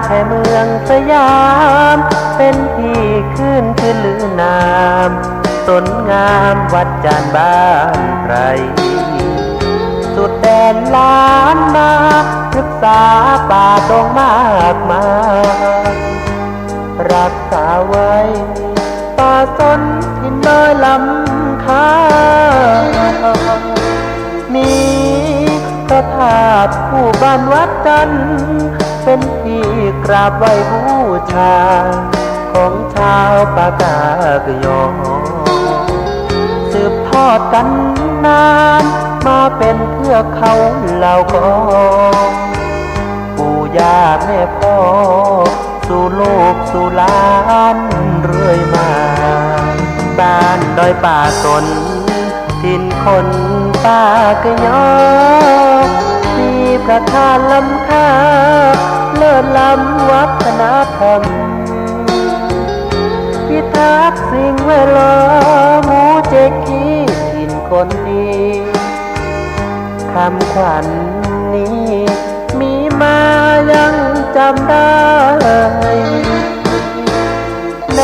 แห่เมืองสยามเป็นที่ขึ้นชื่อลือนาม สนงามวัดจันทร์บ้านไพร สุดแดนล้านนา ศึกษาป่าดงมากมาย รักษาไว้ป่าสนถิ่นดอยลำคา มีพระธาตุคู่บ้านวัดจันทร์ เป็นที่กราบไหว้บูชา ของชาวปากากยอ สืบทอดกันนาน มาเป็นเทือกเขาเหล่ากอ ปู่ย่าแม่พ่อ สู่ลูกสู่หลานเรื่อยมา บ้านดอยป่าสน ถิ่นคนปากยอ มีพระธาตุล้ำค่า เลิศล้ำวัฒนธรรม พิทักษ์สิ่งแวดล้อม หมู่เจคีถิ่นคนดี คำขวัญนี้มีมายังจำได้ แด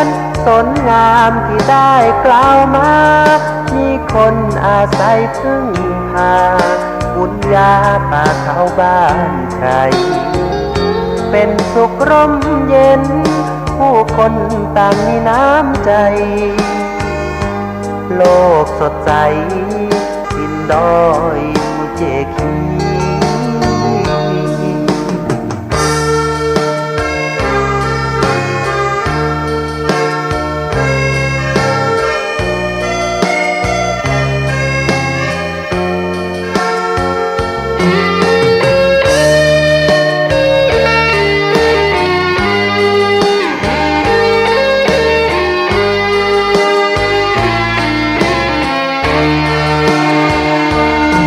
นสนงามที่ได้กล่าวมา มีคนอาศัยพึ่งพา บุญญาป่าเขาบ้านไพร เป็นสุขร่มเย็น ผู้คนต่างมีน้ำใจ โลกสดใส ถิ่นดอยหมู่เจคี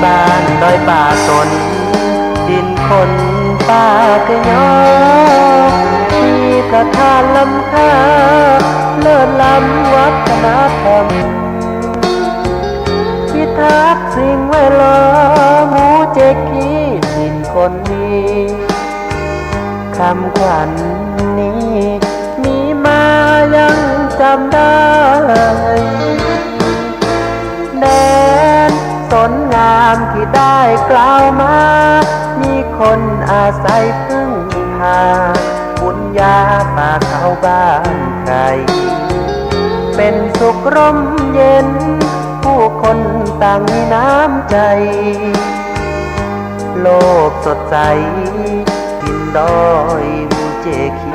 บ้านดอยป่าสน ถิ่นคนปากยอ มีพระธาตุล้ำค่า เลิศล้ำวัฒนธรรม พิทักษ์สิ่งแวดล้อม หมู่เจคีถิ่นคนดี คำขวัญนี้มีมายังจำได้ แดนสนงามที่ได้กล่าวมา มีคนอาศัยพึ่งพา บุญญาป่าเขาบ้านไพร เป็นสุขร่มเย็น ผู้คนต่างมีน้ำใจ โลกสดใส ถิ่นดอยหมู่เจคี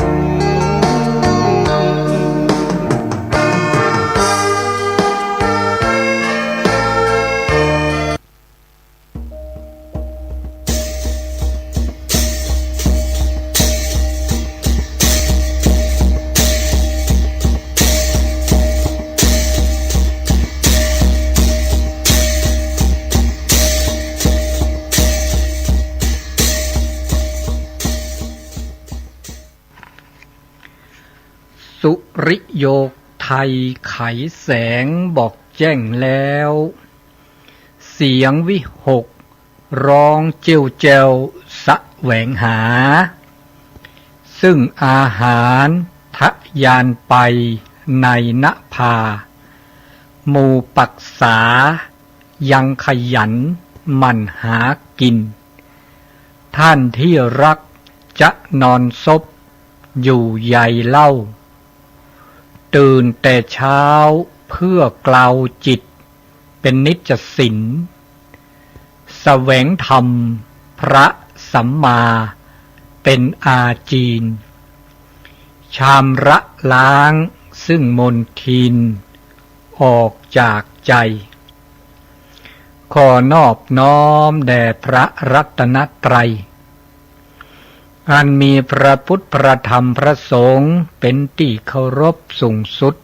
สุริโยคไทยไขแสงบอกแจ้งแล้ว เสียงวิหคร้องเจ้วแจ้วแสวงหา ซึ่งอาหารทะยานไปในนภา หมู่ปักษายังขยันหมั่นหากิน ท่านที่รักจะนอนซบอยู่ใยเล่า ตื่นแต่เช้าเพื่อกลาวจิตเป็นนิจสิน แสวงธรรมพระสัมมาเป็นอาจีน ชำระล้างซึ่งมลทินออกจากใจ ขอนอบน้อมแด่พระรัตนตรัย อันมีพระพุทธพระธรรมพระสงฆ์เป็นที่เคารพสูงสุด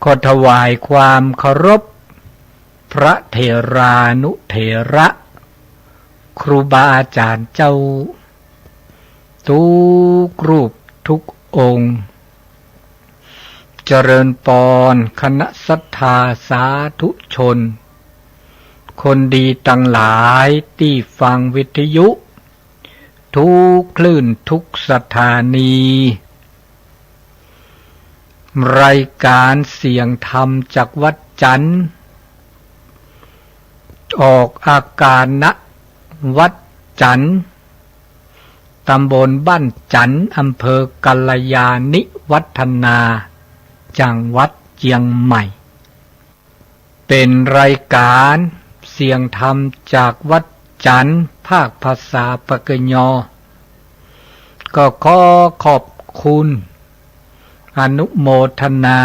ขอถวายความเคารพพระเถรานุเถระ ครูบาอาจารย์เจ้า ทุกรูปทุกองค์ เจริญปอนคณะศรัทธาสาธุชน คนดีตังหลายตี้ฟังวิทยุ ทุกคลื่นทุกสถานี รายการเสียงธรรมจากวัดจันทร์ ออกอากาศณ วัดจันทร์ ตำบลบ้านจันทร์ อำเภอกัลยาณิวัฒนา จังหวัดเชียงใหม่ เป็นรายการเสียงธรรมจากวัดจันทร์ ภาคภาษาปากะยอ ก็ขอขอบคุณ อนุโมทนา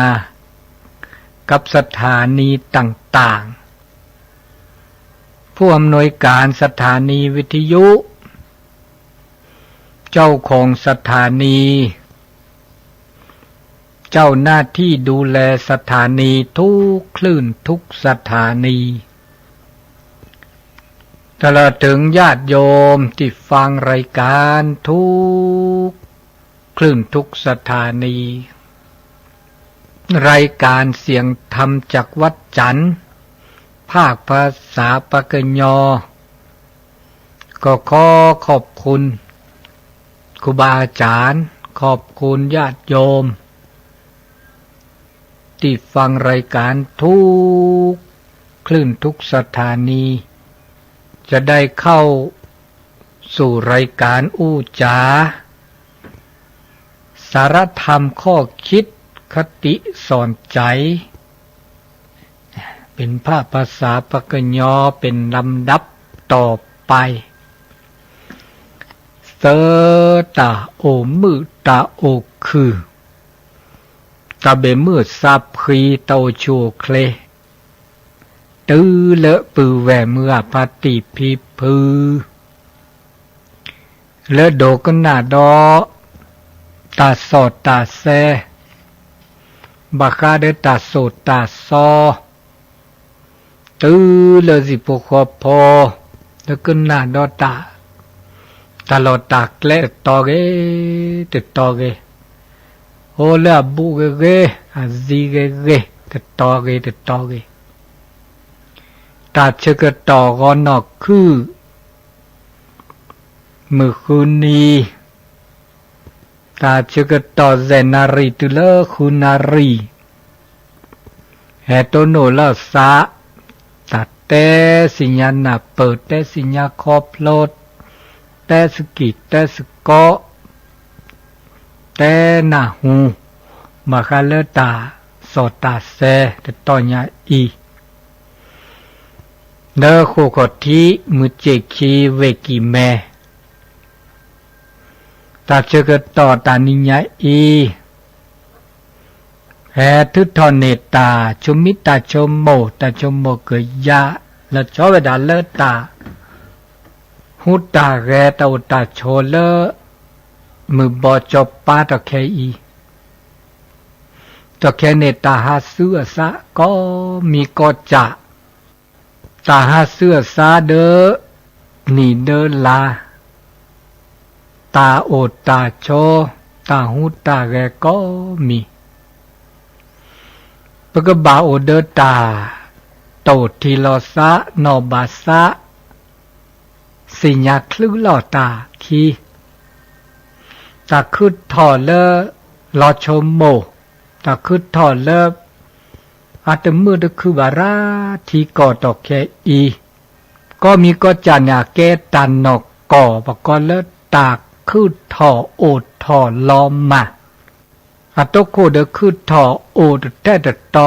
กับสถานีต่างๆ ผู้อำนวยการสถานีวิทยุ เจ้าของสถานี เจ้าหน้าที่ดูแลสถานีทุกคลื่นทุกสถานี ตลอดถึงญาติโยมที่ฟังรายการทุกคลื่นทุกสถานี รายการเสียงธรรมจากวัดจันทร์ ภาคภาษาปากะยอ ก็ขอขอบคุณครูบาอาจารย์ ขอบคุณญาติโยม ที่ฟังรายการทุกคลื่นทุกสถานี จะได้เข้าสู่รายการอู้จ๋า สาระธรรมข้อคิดคติสอนใจ เป็นภาคภาษาปากะยอเป็นลำดับต่อไป သၢတၢ်အိၣ်မုာ်တၢ်အိၣ်ခုၣ် တၢ်ဘၣ်မုာ်သးဖှံတၢ်အိၣ်ဆူၣ်အိၣ်ချ့ တုၤလၢပုၢ်ဝဲၢ်မုၢ်ဂၢ်ဖါတံၢ်ဖံဖု လၢဒိးကနၣ်ဒီး တၢ်စီၣ်တၢ်စဲ ဘၣ်ဃးဒီးတၢ်သိၣ်တၢ်သီ တုၤလၢဟံၣ်ဖိဃီဖိ လၢကနၣ်ဒီးတၢ် တၢ်လီၢ်တၢ်ကျဲတတီၤဂ့ၤ တတီၤဂ့ၤ, အိၣ်လၢအဘူးဂ့ၤဂ့ၤ အသံဂ့ၤဂ့ၤ တတီၤဂ့ၤ တတီၤဂ့ၤ, တၢ်ဆၢကတီၢ်ဂီၤနီၢ်ခုၣ် မုၢ်ဃုနံၤ တၢ်ဆၢကတီၢ် သၢနၣ်ရံၣ် တုၤလၢဃုနၣ်ရံၣ်, ဟဲတိၢ်နီၣ်လိာ်သး တၢ်တဲသ့ၣ်ညါနၢ်ပၢၢ် တဲသ့ၣ်ညါခီဖျိ တဲသကံၢ်တဲသကိး တဲနၢ်ဟူ ဘၣ်ဃးလၢတၢ်စီၣ်တၢ်စဲ တတီၤညါအံၤ လၢဃိာ်ခီၣ်ထံး မုၢ်စ့ၣ်ခံ ဝ့ၢ်ကံၢ်မဲ တၢ်ဆၢကတီၢ်တနံၤညါအံၤ ဟဲထုးထီၣ်န့ၢ်တၢ်ဆိမိၣ် တၢ်ဆိကမိၣ် တၢ်ဆိကမိၣ်ကယၢ် လီၤဆီဝဲဒၣ်လၢတၢ်ဟူးတၢ်ဂဲၤ တၢ်အိၣ်တၢ်ဆိးလၢ မုၢ်ဘီကၠီၤပၤတီၢ်ခဲအံၤ, တီၢ်ခဲန့ၣ် တၢ်ဟးဆူအသး ကိးမံၤကိးကၢ်, တၢ်ဟးဆူအသးဒီး နံၣ်ဒီးလါ, တၢ်အိၣ်တၢ်ဆိး တၢ်ဟူးတၢ်ဂဲၤကိးမံၤ, ပကဘၣ်အိၣ်ဒီးတၢ် တၢ်အိၣ်ထံၣ်လိာ်သး နီၣ်ဘၣ်သး သ့ၣ်ညါချုးလီၤတၢ်ခံ, တၢ်ခုးထီၣ်လၢ လီၤဆိမိၣ်, တၢ်ခုးထီၣ်လၢ အတမုာ်တခုၣ်ဘၣ်ရၣ် ထံကီၢ်တီၢ်ခဲအံၤ, ကိးမံၤကိးကၢ်န့ၣ် အကဲတၢ်နီၢ်ကီၢ် ပကိးလၢတၢ်ခုးထီၣ်အိၣ်ထီၣ်လီၤမၢ်, အတိခိၣ်ဒီးခုးထီၣ်အိၣ်တထဲတတီၤ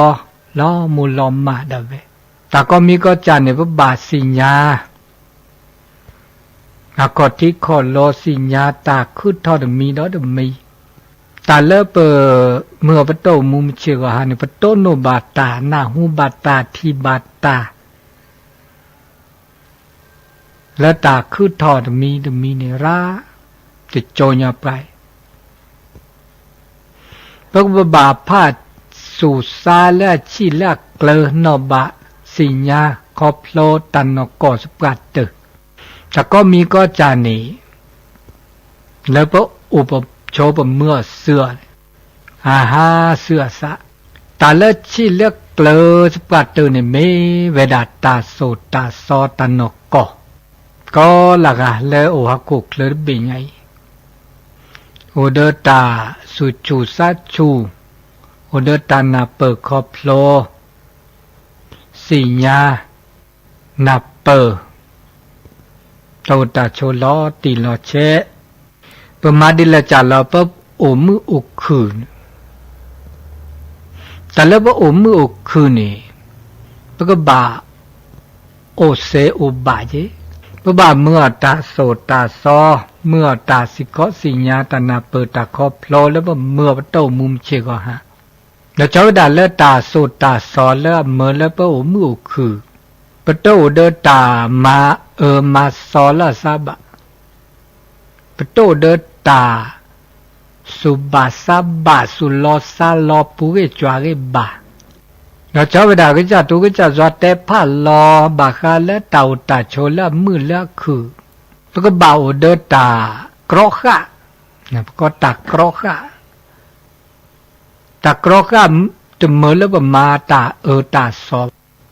လီၤမူလီၤမၢ်ဒၣ်ဝဲ, တၢ်ကိးမံၤကိးကၢ်န့ၣ် ပဘၣ်သ့ၣ်ညါ အခီၣ်ထံးခီၣ်လီၤ သ့ၣ်ညါတၢ်ခုးထီၣ်တမံၤဒီးတမံၤ, တၢ်လၢပမုၢ်ပတိၢ်မူမုၢ်ဆ့ၣ်ဂီၤဟါန့ၣ် ပတိၢ်နီၣ်ဘၣ်တၢ် နၢ်ဟူဘၣ်တၢ် ထံၣ်ဘၣ်တၢ် လၢတၢ်ခုးထီၣ်တမံၤတမံၤန့ၣ် ရၣ်တကၠိညါပှၤအံၤ, ပကဘၣ်ဖးစူၢ်သးလၢအဆံးလၢအကျၢၤ နီၣ်ဘၣ်သ့ၣ်ညါခီဖျိတၢ်နီၢ်ကီၢ်သပှၢ်တၢၢ်, တၢ်ကိးမံၤကိးကၢ်န့ၣ် လၢပအိၣ်ပဆိးပမုာ်အီၤစၢၤအီၤန့ၣ် အဟးဆူအသး, တၢ်လၢဆံးလၢကျၢၤသပှၢ်တၢၢ်န့ၣ် မ့ၢ်ဝဲဒၣ်တၢ်သိၣ်တၢ်သီတၢ်နီၢ်ကီၢ်, ကိးလၢဂၤလၢအိၣ်ဟီၣ်ခိၣ်ချၢတဘ့ၣ်ညါအံၤ, အိၣ်ဒီးတၢ်ဆူၣ်ဆူၣ်ဆါဆူၣ်, အိၣ်ဒီးတၢ်နၢ်ပၢၢ်ခီဖျိ, သ့ၣ်ညါ, နၢ်ပၢၢ်, တၢ်အိၣ်တၢ်ဆိးလီၤတံၢ်လီၤဆဲး, ပမၤဒ်လဲၣ်ကၢ်လီၤ ပအိၣ်မုာ်အိၣ်ခုၣ်န့ၣ်, တၢ်လၢပအိၣ်မုာ်အိၣ်ခုၣ်န့ၣ်, ပကဘၣ် အိၣ်စဲအိၣ်ဘၣ်က့ၤ, ပဘၣ်မုာ်အီၣ်တၢ်သိၣ်တၢ်သီ, မုာ်အီၣ်တၢ်စံၣ်ခီစံၣ်ညါ တၢ်နၢ်ပၢၢ်တၢ်ခီဖျိလၢပမုာ်အီၤ ပတအိၣ်မူမုၢ်ဆ့ၣ်ဂီၤဟါ, ဒီးကၠီဝဲဒၣ်လၢတၢ်သိၣ်တၢ်သီလၢအမၢလၢပအိၣ်မုာ်အိၣ်ခုၣ်, ပတအိၣ်ဒီးတၢ်မၤအၢမၤသီလၢအသးဘၣ် ပတအိၣ်ဒီးတၢ် သူၣ်ဘၣ်သးဘၣ် သူၣ်လီသးလီ ပူၤဂ့ၢ်ကွၢ်ဂ့ၢ်ဘၣ်, ဒီးကၠီဝဲဒၣ်ကစၢ်တူကစၢ်ယွၤတဲဖးလီၤ ဘၣ်ဃးလၢတၢ်အိၣ်တၢ်ဆိးလၢအမုာ်လၢအခုၣ်, ပကဘၣ်အိၣ်ဒီးတၢ်ကြီဃၣ်, ပကိးတၢ်ကြီဃၣ် တၢ်ကြီဃၣ် တမၢလၢပမၤတၢ်အၢတၢ်သီ,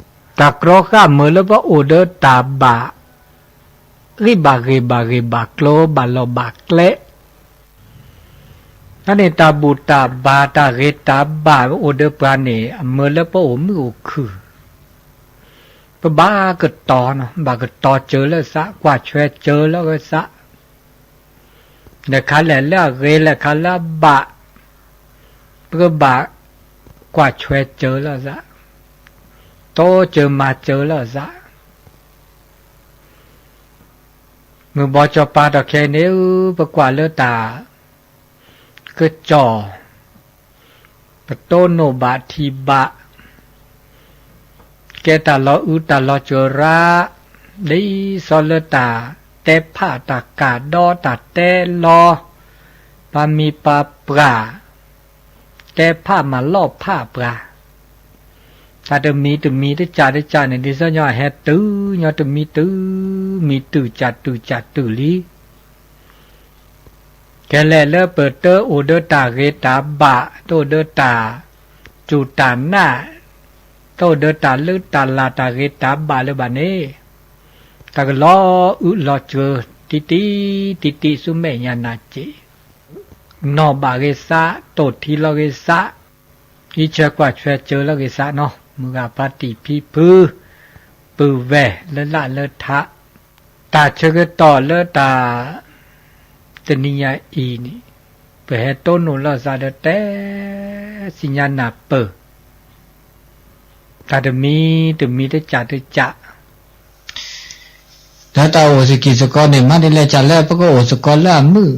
တၢ်ကြီဃၣ်မၢလၢပအိၣ်ဒီးတၢ်ဘၣ် ဂံၢ်ဘၣ်ဂ့ၤဘၣ်ဂ့ၤဘၣ်ကျိ ဘၣ်လီၢ်ဘၣ်ကျဲ, တၢ်န့ၣ်တၢ်ဘူၣ်တၢ်ဘါတၢ်ဂ့ၤတၢ်ဘၣ်အိၣ်ဒီးပှၤန့ၣ် အမၢလၢပအိၣ်မုာ်အိၣ်ခုၣ်, ပဘၣ်ကတီၤ, ဘၣ်ကတီၤစၢၤလၢသး ကွၢ်ဆွဲစၢၤလၢကသး လဲၤခါလဲၣ်လၢအဂ့ၤ လဲၤခါလၢအဘၣ်, ပကဘၣ်ကွၢ်ဆွဲစၢၤလၢအသး, တိစၢၤမၤစၢၤလၢအသး, မုၢ်ဘီစီၤပၤဒီးခဲအံၤန့ၣ် ပကွၢ်လၢတၢ်ကစီၣ် ပတိၢ်နီၣ်ဘၣ်ထံၣ်ဘၣ် ကဲတၢ်လီၤအုးတၢ်လီၤစှၤရၣ်, ဒ်သိးလၢတၢ်တဲဖးတၢ်ကၢ်ဒီတၢ်တဲလီၤ, ပှၤမံၤပှၤပှၢ် တဲဖးမၤလီၢ်ဖးပှၤ, တၢ်တမံၤတမံၤတကၢ်တကၢ်န့ၣ် ဒ်သိးညီအဟဲတုၤ ညီတမံၤတုၤ မံၤတုၤကၢ်တုၤကၢ်တုၤလံ ကဲလဲၣ်လၢပတအိၣ်ဒီးတၢ်ဂ့ၤတၢ်ဘၣ်, တအိၣ်ဒီးတၢ်စူၢ်တၢ်နာ်, တအိၣ်ဒီးတၢ်လုၢ်တၢ်လၢ်တၢ်ဂ့ၤတၢ်ဘၣ်လၢၤဘၣ်န့ၣ်, တၢ်ကလီၤအုးလီၤစှၤ တံၢ်တံၢ်တံၢ်တံၢ်ဆူမဲာ်ညါနၤစ့ၢ်, နီၣ်ဘၣ်ဂ့ၤသး, တိၢ်ထံလီၤဂ့ၤသး, အံးဆၢကွၢ်ဆွဲစၢၤလီၤဂ့ၤသးနီၤ, မုၢ်ဂၤဖါတံၢ်ဖံဖု, ပုၢ်ဝဲၢ်လၢလၢ်လၢထး, တၢ်ဆၢကတီၢ်လၢတၢ် တနံၤညါအံၤန့ၣ်, ပဟဲတိၢ်နီၣ်လီၤသးဒီးတဲ သ့ၣ်ညါနၢ်ပၢၢ် တၢ်တမံၤတမံၤတကၢ်တကၢ်, ဒီးတၢ်အိၣ်စကံၢ်စကီန့ၣ် မၤဒ်လဲၣ်ကၢ်လၢပကအိၣ်စကီလၢအမုာ်,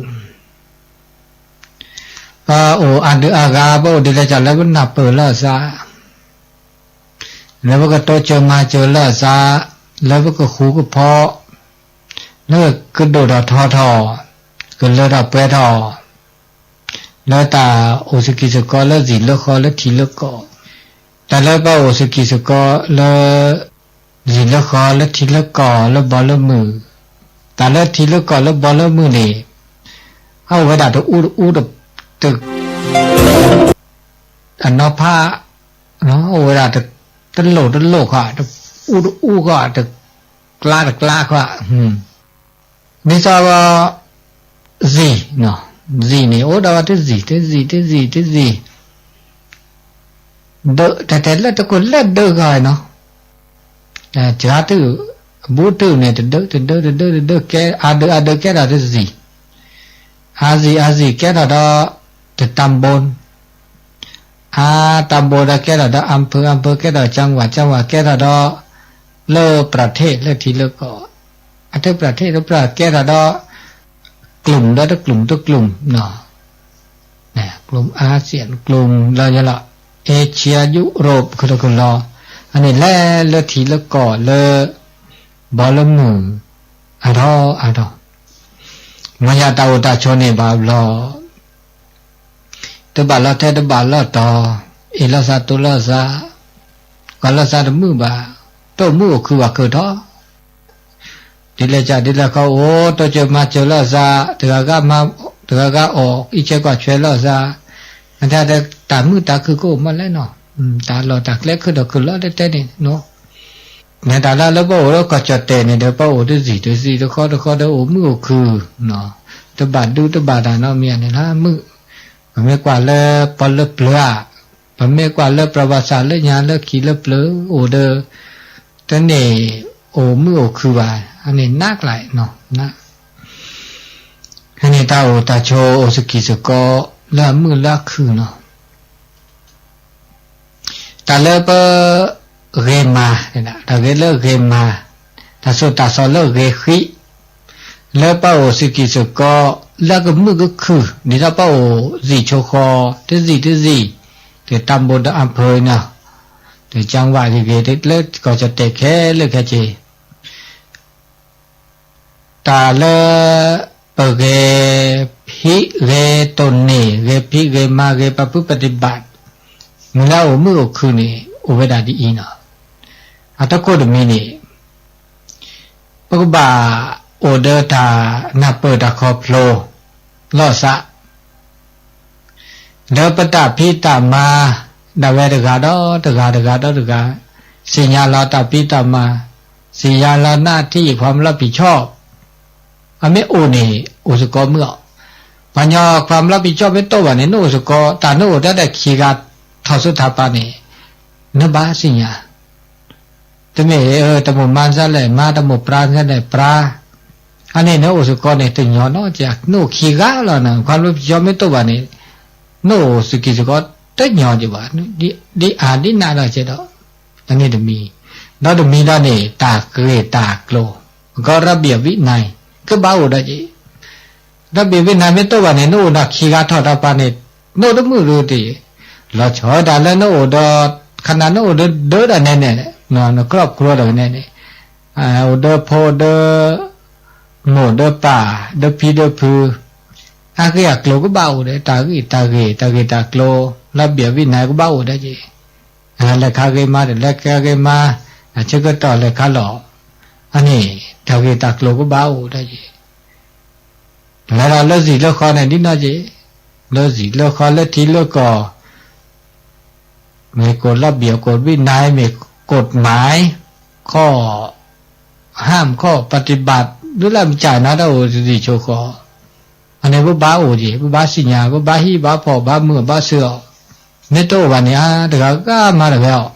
ပအိၣ်အါဒုးအါဂၤ ပအိၣ်ဒ်လဲၣ်ကၢ်လၢပနၢ်ပၢၢ်လီၤသး လၢပကတိစၢၤမၤစၢၤလီၤသး, လၢပကဃူကဖိး, လၢကဒိၣ်ထီၣ်ထီထီၣ်, ကလၢထီၣ်ပှဲၤထီၣ်, လၢတၢ်အိၣ်စကံၢ်စကီလၢစံာ်လၢဃီလၢထံလၢကီၢ်, တၢ်လၢပအိၣ်စကံၢ်စကီလၢ စံာ်လၢဃီလၢထံလၢကီၢ်လၢဘီလၢမုၢ်, တၢ်လၢထံလၢကီၢ်လၢဘီလၢမုၢ်န့ၣ်, အအိၣ်ဝဲဒၣ်တအူတအူတ အနီၢ်ဖး, အိၣ်ဝဲဒၣ်တလိၣ်တလိၣ်ခီ, တအူတအူခီ, တကျါတကျါခီ, ဒ်သိး စံာ်, စံာ်န့ၣ် အိၣ်ဒီးဝဲတစံာ် တစံာ် တစံာ် တစံာ်, ဒၢး တဲတဲလၢတကိးလၢဒၢးဂီၢ်နီၤ, စှၤတုာ်, အဘူးတုာ်န့ၣ် တဒၢး တဒၢး တဒၢး တဒၢး ကဲ အါဒၢး အါဒၢး ကဲထီၣ်တစံာ်, အါစံာ် အါစံာ် ကဲထီၣ်ဒီး တတၢ်ဘိၣ်, အါတၢ်ဘိၣ်ဒီးကဲထီၣ်ဒီး အၣ်ဖၢၣ် အၣ်ဖၢၣ် ကဲထီၣ် ကၠၢဝၤ ကၠၢဝၤ ကဲထီၣ်ဒီး လၢပြၤထ့ၣ် လၢထံလၢကီၢ်, အထၢၣ်ပြၤထ့ၣ် လၢပြၤ ကဲထီၣ်ဒီး ကျုမ်ၢ်ဒီးတကျုမ်ၢ်တကျုမ်ၢ်နီၤ, ကျုမ်ၢ် Asian ကျုမ်ၢ်လၢယလီၤ Asia Europe ကလီကလီ, အန့ၣ်လဲၤလၢထံလၢကီၢ်လၢ ဘီလၢမုၢ် အါထီၣ်အါထီၣ်, မ့ၢ်ယၤတၢ်အိၣ်တၢ်ဆိးန့ၣ်ဘၣ်ဘျီ တဘၣ်လီၤထဲတဘၣ်လီၤတီၤ, အ့ၣ်လိာ်သးတိလိာ်သး, ကွၢ်လိာ်သးတမုာ်ဘၣ်, တအိၣ်မုာ်အိၣ်ခုၣ်ဘၣ်ကၢထီၣ်, ဒ်လဲၣ်ကၢ်ဒ်လဲၣ်ခီအိၣ်, တိစၢၤမၤစၢၤလိာ်သး, တဂၤဂၤမၤ, တဂၤဂၤအီၣ်, အံးဆၢကွၢ်ဆွဲလိာ်သး, မ့ၢ်တၢ်မုာ်တၢ်ခုၣ်ကအိၣ်မးလဲၣ်နီၤ, တၢ်လီၢ်တၢ်ကျဲခုၣ်ဒီးခုၣ်လီၤတဲတဲန့ၣ်နီၤ န့ၣ်တၢ်လၢလၢပအိၣ်လၢကီၢ်ကၠီၣ်တဲၣ်န့ၣ်ဒီး ပအိၣ်တစံၣ်တစံၣ်တဃီတဃီဒီးအိၣ်မုာ်အိၣ်ခုၣ်, တဘၣ်ဒူတဘၣ်တၢ်နီတမံၤန့ၣ်လၢမုာ်, ပမ့ၢ်ကွၢ်လၢပီလၢပျၢၤဧါ, ပမ့ၢ်ကွၢ်လၢပြၢဘၣ်ဆၣ်လၢညါလၢခံလၢပျၢၤအိၣ်ဒီး တန့ၢ်အိၣ်မုာ်အိၣ်ခုၣ်ဘၣ်, အန့ၣ်နးကျါနီၤ. ဖဲန့ၣ်တၢ်အိၣ်တၢ်ဆိးအိၣ်စကံၢ်စကီးလၢအမုာ်လၢအခုၣ်နီၤ. တၢ်လၢပ ဂဲၤမၤ, တၢ်ဂဲၤလၢဂဲၤမၤ, တၢ်ဆိၣ်တၢ်ဆီလၢဂဲၤဃံး, လၢပအိၣ်စကံၢ်စကီးလၢကမုာ်ကခုၣ် ဒ်သိးပအိၣ်စံၣ်ဆိဃီ တစံၣ်တစံၣ်, ဒီးတၢ်ဘိးဒီးအဖၢနီၤ, ဒီးကၠၢင်းဝးဂ့ၤဂ့ၤ လၢကီၢ်ကၠီၣ်တဲၣ်ခဲလၢာ်ခဲဆ့ တၢ်လၢ ပဂဲၤဖံးဂဲၤတိၢ်န့ၢ် ဂဲၤဖံးဂဲၤမၤ ဂဲၤပာ်ဖုပတံဘၣ် မ့ၢ်လၢအအိၣ်မုာ်အိၣ်ခုၣ်န့ၣ် အိၣ်ဝဲဒၣ်ဒ်အံၤနီၤ. အတခိၣ်တမံၤန့ၣ် ပကဘၣ်အိၣ်ဒီးတၢ်နၢ်ပၢၢ်တၢ်ခီဖျိ လီၤစး ဒီးပတၢ်ဖံးတၢ်မၤ ဒၣ်ဝဲတဂၤဒီးတဂၤ တဂၤဒီးတဂၤ, သ့ၣ်ညါလီၤတၢ်ဖံးတၢ်မၤ, သ့ၣ်ညါလီၤ หน้าที่ ความรับผิดชอบ, အမ့ၢ်အိၣ်န့ၣ် အိၣ်စ့ၢ်ကီးမုာ်အီၤ. ပှၤညီ ความรับผิดชอบ မ့ၢ်တအိၣ်ဘၣ်န့ၣ် နအိၣ်စ့ၢ်ကီး တၢ်နအိၣ်တၢ်ဒီးခံဂၤထီၣ်ဆူထးပၤန့ၣ် နဘၣ်သ့ၣ်ညါ တမ့ၢ် တမိၣ်မါစၢ်လဲၣ်မါ တမိၣ်ပြါစၢ်လဲၣ်ပြါ, အန့ၣ်နအိၣ်စ့ၢ်ကီးန့ၣ် တညီနီတစဲး နအိၣ်ခံဂၤလီၤနီၤ. ความรับผิดชอบ မ့ၢ်တအိၣ်ဘၣ်န့ၣ် နအိၣ်စကံၢ်စကီးတညီက့ၤဘၣ်, ဒ်အါဒ်နးဒီးကဲဒီး, အန့ၣ်တမံၤ, ဒီးတမံၤဒီးန့ၣ် တၢ်ဂ့ၢ်တၢ်ကျိၤ ระเบียบวินัย ကဘၣ်အိၣ်ဒီးက့ၤ ระเบียบวินัย မ့ၢ်တအိၣ်ဘၣ်န့ၣ် နအိၣ်ဒီးခံဂၤထီၣ်တၢ်ပၤန့ၣ် နအိၣ်တမုာ်ဒုးတ့ၢ်, လီၤဆီဒၣ်တၢ်လၢနအိၣ်ဒီး ခနၣ်နအိၣ်ဒီးဒၢဒီးနဲန့ၣ်, နကျီၢ်ဖျိဒီးနဲန့ၣ်, အိၣ်ဒီးဖိဒီး မိၢ်ဒီးပၢ် ဒီးဖံဒီးဖု, အဂ့ၢ်အကျိၤကဘၣ်အိၣ်ဒီး တၢ်ဂ့ၢ်တၢ်ဂ့ၢ် တၢ်ဂ့ၢ်တၢ်ကျိၤ ระเบียบวินัย ကဘၣ်အိၣ်ဒီးက့ၤ, လဲၤခါဂ့ၤမါဒီး လဲၤခါဂ့ၤမါ, အဆၢကတီၢ်လဲၤခါလီၤ, အန့ၣ် တၢ်ဂ့ၢ်တၢ်ကျိၤကဘၣ်အိၣ်ဒီးက့ၤ လဲၤဒီးလၢစံၣ်လၢဃီန့ၣ် ဒ်နီၢ်က့ၤ, လၢစံၣ်လၢဃီလၢထံလၢကီၢ်, မ့ၢ် กฎระเบียบกฎวินัย မ့ၢ် กฎหมาย ข้อห้าม ข้อปฏิบัติ ဒ်လၢမ့ၢ်ကၢ်နၤတၢ်အိၣ်စံၣ်ဆိဃီ, အန့ၣ်ပဘၣ်အိၣ်က့ၤ ပဘၣ်သ့ၣ်ညါ ပဘၣ်ဟံၣ်ဘၣ်ဖီၣ်ဘၣ်မုာ်ဘၣ်စၢၤအီၤ, မ့ၢ်တအိၣ်ဘၣ်န့ၣ် အါတဂၤဂၤမၤတဂၤအီၤ,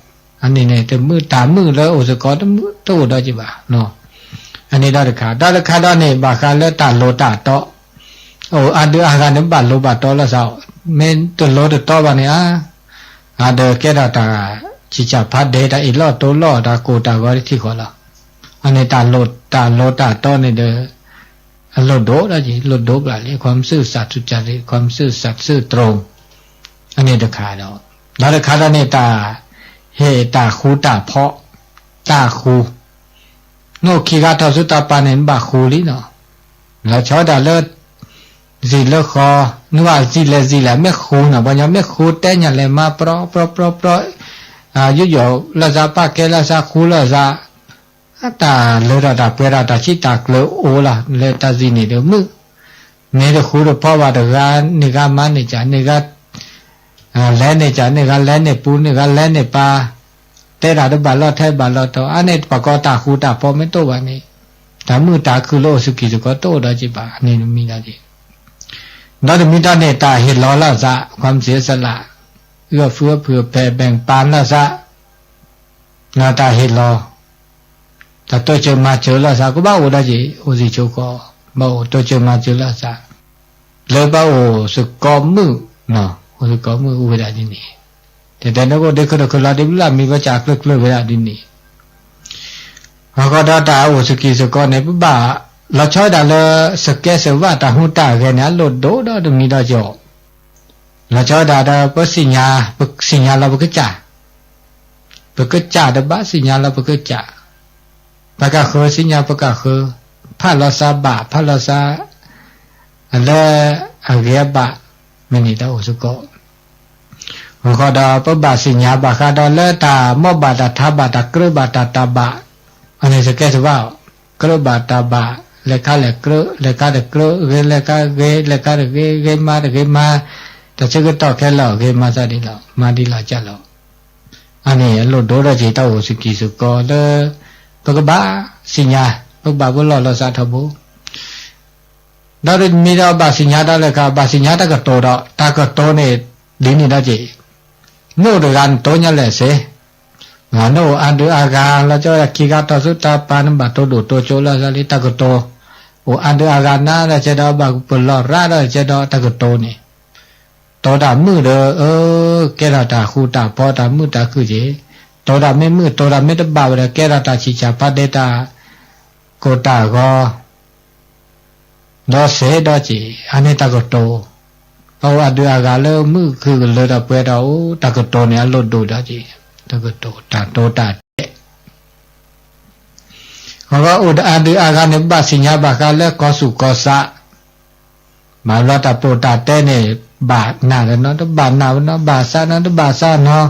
အန့ၣ်န့ၣ် တမုာ်တၢ်မုာ်လၢအိၣ်စ့ၢ်ကီးတအိၣ်ဒီးက့ၤဘၣ် အန့ၣ်ဒီးတခါ ဒီးတခါဒီးန့ၣ် ဘၣ်ဃးလၢတၢ်လိၤတၢ်တီ, အိၣ်အါဒုအါဂၤန့ၣ် ဘၣ်လိၤဘၣ်တီလီၤစး, မ့ၢ်တလိၤတတီဘၣ်န့ၣ် အါ, အါဒီးကဲထီၣ်တၢ် ဆံၣ်ဆၣ်ဖးဒဲး တၢ်အ့ၣ်လိာ်တိလိာ် တၢ်ကိၢ်တၢ်ဂီၤတထံၣ်ဃီလီၤ. အန့ၣ်တၢ်လိၤတၢ်တီန့ၣ်ဒီး အလိၣ်ဒိၣ်ဒီးက့ၤ လိၣ်ဒိၣ်ပျၢ်လံ ความซื่อสัตย์สุจริต ความซื่อสัตย์ซื่อตรง အန့ၣ်တခါဒီး, ဒီးတခါဒီးန့ၣ် တၢ်ဟ့ၣ်တၢ်ဃူတၢ်ဖိး, တၢ်ဃူ, နအိၣ်ခံဂၤထီၣ်ဆူတၢ်ပၤန့ၣ် နဘၣ်ဃူလံနီၤ, လီၤဆီဒၣ်တၢ်လၢ စံၣ်လၢဃီ, နဘၣ်စံၣ်လဲၣ်စံၣ်လဲၣ် မ့ၢ်ဃူနီၤ ပှၤညီမ့ၢ်ဃူတဲညါလဲၤမၤပြီပြီပြီပြီ, ယူးယီၣ်လီၤစး ပာ်ကဲလီၤစး ဃူလီၤစး, အတၢ်လၢထီၣ်တၢ်ပှဲၤထီၣ်တၢ်ဆံးတၢ်ကျၢၤအိၣ်လီၤ လၢတၢ်စံၣ်န့ၣ်ဒီးမုာ်, မ့ၢ်တဃူတဖိးဘၣ်တဂၤ န့ၢ်ဂၤမၤန့ၢ်ကၢ် န့ၢ်ဂၤ လဲၤန့ၢ်ကၢ် န့ၢ်ဂၤလဲၤန့ၢ်ပူၤ န့ၢ်ဂၤလဲၤန့ၢ်ပၢ်, တဲတၢ်တဘၣ်လီၤထဲဘၣ်လီၤတီၤ အါန့ၢ်ပှၤကိးတၢ်ဃူတၢ်ဖိးမ့ၢ်တအိၣ်ဘၣ်န့ၣ်, တၢ်မုာ်တၢ်ခုၣ်လၢအိၣ်စူၢ်ကံၢ်စ့ၢ်ကီးတအိၣ်ဒီးက့ၤဘၣ် အန့ၣ်တမံၤဒီးက့ၤ, ဒီးတမံၤဒီးန့ၣ် တၢ်ဟ့ၣ်လီၤလီၤစး ความเสียสละ เอื้อเฟื้อเผื่อแผ่แบ่งปันလီၤစး တၢ်ဟ့ၣ်လီၤ, တၢ်တိစၢၤမၤစၢၤလီၤစး ကဘၣ်အိၣ်ဒီးက့ၤ အိၣ်စံၣ်ဆိဃီ, ဘၣ်အိၣ်တိစၢၤမၤစၢၤလီၤစး, လၢဘၣ်အိၣ်စ့ၢ်ကီးမုာ်, အိၣ်စ့ၢ်ကီးမုာ်အိၣ်ဝဲဒၣ်ဒ်န့ၣ်, တဲတဲနကအိၣ်ဒ့ခုၣ်တခုၣ်လီၤဒ့ဘျုးလၢအမံၤဘၣ်စၢ်ကျၢၤကျၢၤဝဲဒၣ်ဒ်န့ၣ်, အဃိဒီးတၢ်အိၣ်စူၢ်ကံၢ်စ့ၢ်ကီးန့ၣ် ပဘၣ်လီၤဆီဒၣ်တၢ်လၢ စကဲစဝးတၢ်ဟူးတၢ်ဂဲၤန့ၣ် အလိၣ်ဒိၣ်ဒီးတမံၤဒီးက့ၤ လီၤဆီဒၣ်တၢ် ပသ့ၣ်ညါ, ပသ့ၣ်ညါလီၤပကစၢ်, ပကစၢ်တဘၣ်သ့ၣ်ညါလီၤပကစၢ်, ပကဃၢၤသ့ၣ်ညါပကဃၢၤ, ဖးလီၤစးဘၣ် ဖးလီၤစး လၢအဂ့ၤအဘၣ်, မ့ၢ်န့ၣ်တၢ်အိၣ်စ့ၢ်ကီး, အဃိဒီးပဘၣ်သ့ၣ်ညါဘၣ်ဃးဒီးလၢတၢ်မိၢ်ဘၣ်တၢ်ထါဘၣ် တၢ်ကြၢးဘၣ်တၢ်တၢ်ဘၣ်, အန့ၣ်စကဲစဝးအီၤ, ကြၢးဘၣ်တၢ်ဘၣ်, လဲၤခါလဲၤကြၢး လဲၤခါတကြၢး ဂ့ၤလဲၤခါဂ့ၤ လဲၤခါတဂ့ၤ ဂ့ၤမါတဂ့ၤမါ, တၢ်ဆၢကတီၢ်ခဲလၢာ် ဂ့ၤမါစၢ်ဒ်လီၤ မါဒ်လီၤကၢ်လီၤ, အန့ၣ်အလိၣ်ဒိၣ်ဒီးက့ၤတၢ်အိၣ်စူၢ်ကံၢ်စ့ၢ်ကီးလၢ ပကဘၣ်သ့ၣ်ညါ, ပကဘၣ်ပလီၢ်လီၤသးထီဘိ, ဒီးမ့ၢ်ဒီးဘၣ်သ့ၣ်ညါတၢ်လၢခါ ဘၣ်သ့ၣ်ညါတၢ်ကတိၤဒီး တၢ်ကတိၤန့ၣ် ဒ်န့ၣ်ဒီးက့ၤ, နအိၣ်တဂၤနတိၢ်ညါလဲၣ်စ့ၢ်, နအိၣ်အါဒုအါဂၤ လီၤကၠီခံဂၤတီၢ်သူတၢ်ပာ် နဘၣ်တိၢ်ဒိၣ်တိၢ်ကၠိလၢသးလံ တၢ်ကတိၤ, အိၣ်အါဒုအါဂၤနၤဒီးကဲဒီး ဘၣ်ပလီၢ်ရၢဒီးကဲဒီး တၢ်ကတိၤန့ၣ် တိၤတၢ်မုာ်ဒီး အၢ ကဲထီၣ်တၢ်ဃူတၢ်ဖိး တၢ်မုာ်တၢ်ခုၣ်က့ၤ, တိၤတၢ်မ့ၢ်မုာ် တိၤတၢ်မ့ၢ်တဘၣ်ဝဲဒီး ကဲထီၣ်တၢ်ဆံးဆါဖးဒဲး တၢ်ကိၢ်တၢ်ဂီၤ ဒီးစဲးဒီးက့ၤ အန့ၣ်တၢ်ကတိၤ, ပှၤအိၣ်အါဒုအါဂၤလၢမုာ်ခုၣ်ကလၢၤဒီးပှဲၤဒီးအိၣ် တၢ်ကတိၤန့ၣ်အလိၣ်ဒိၣ်ဒီးက့ၤ, တၢ်ကတိၤတၢ်တိၤတၢ်တဲာ် အဂီၢ်အိၣ်ဒီးအါဒုအါဂၤန့ၣ် ဘၣ်သ့ၣ်ညါဘၣ်ဃးလၢကီၢ်သူၣ်ကီၢ်သး, ဘၣ်ဘျီတၢ်တိၤတၢ်တဲာ်န့ၣ် ဘၣ်နၢ်ဒီးနီတဘၣ်နၢ်ဝဲနီ ဘၣ်သးနီတဘၣ်သးနီ,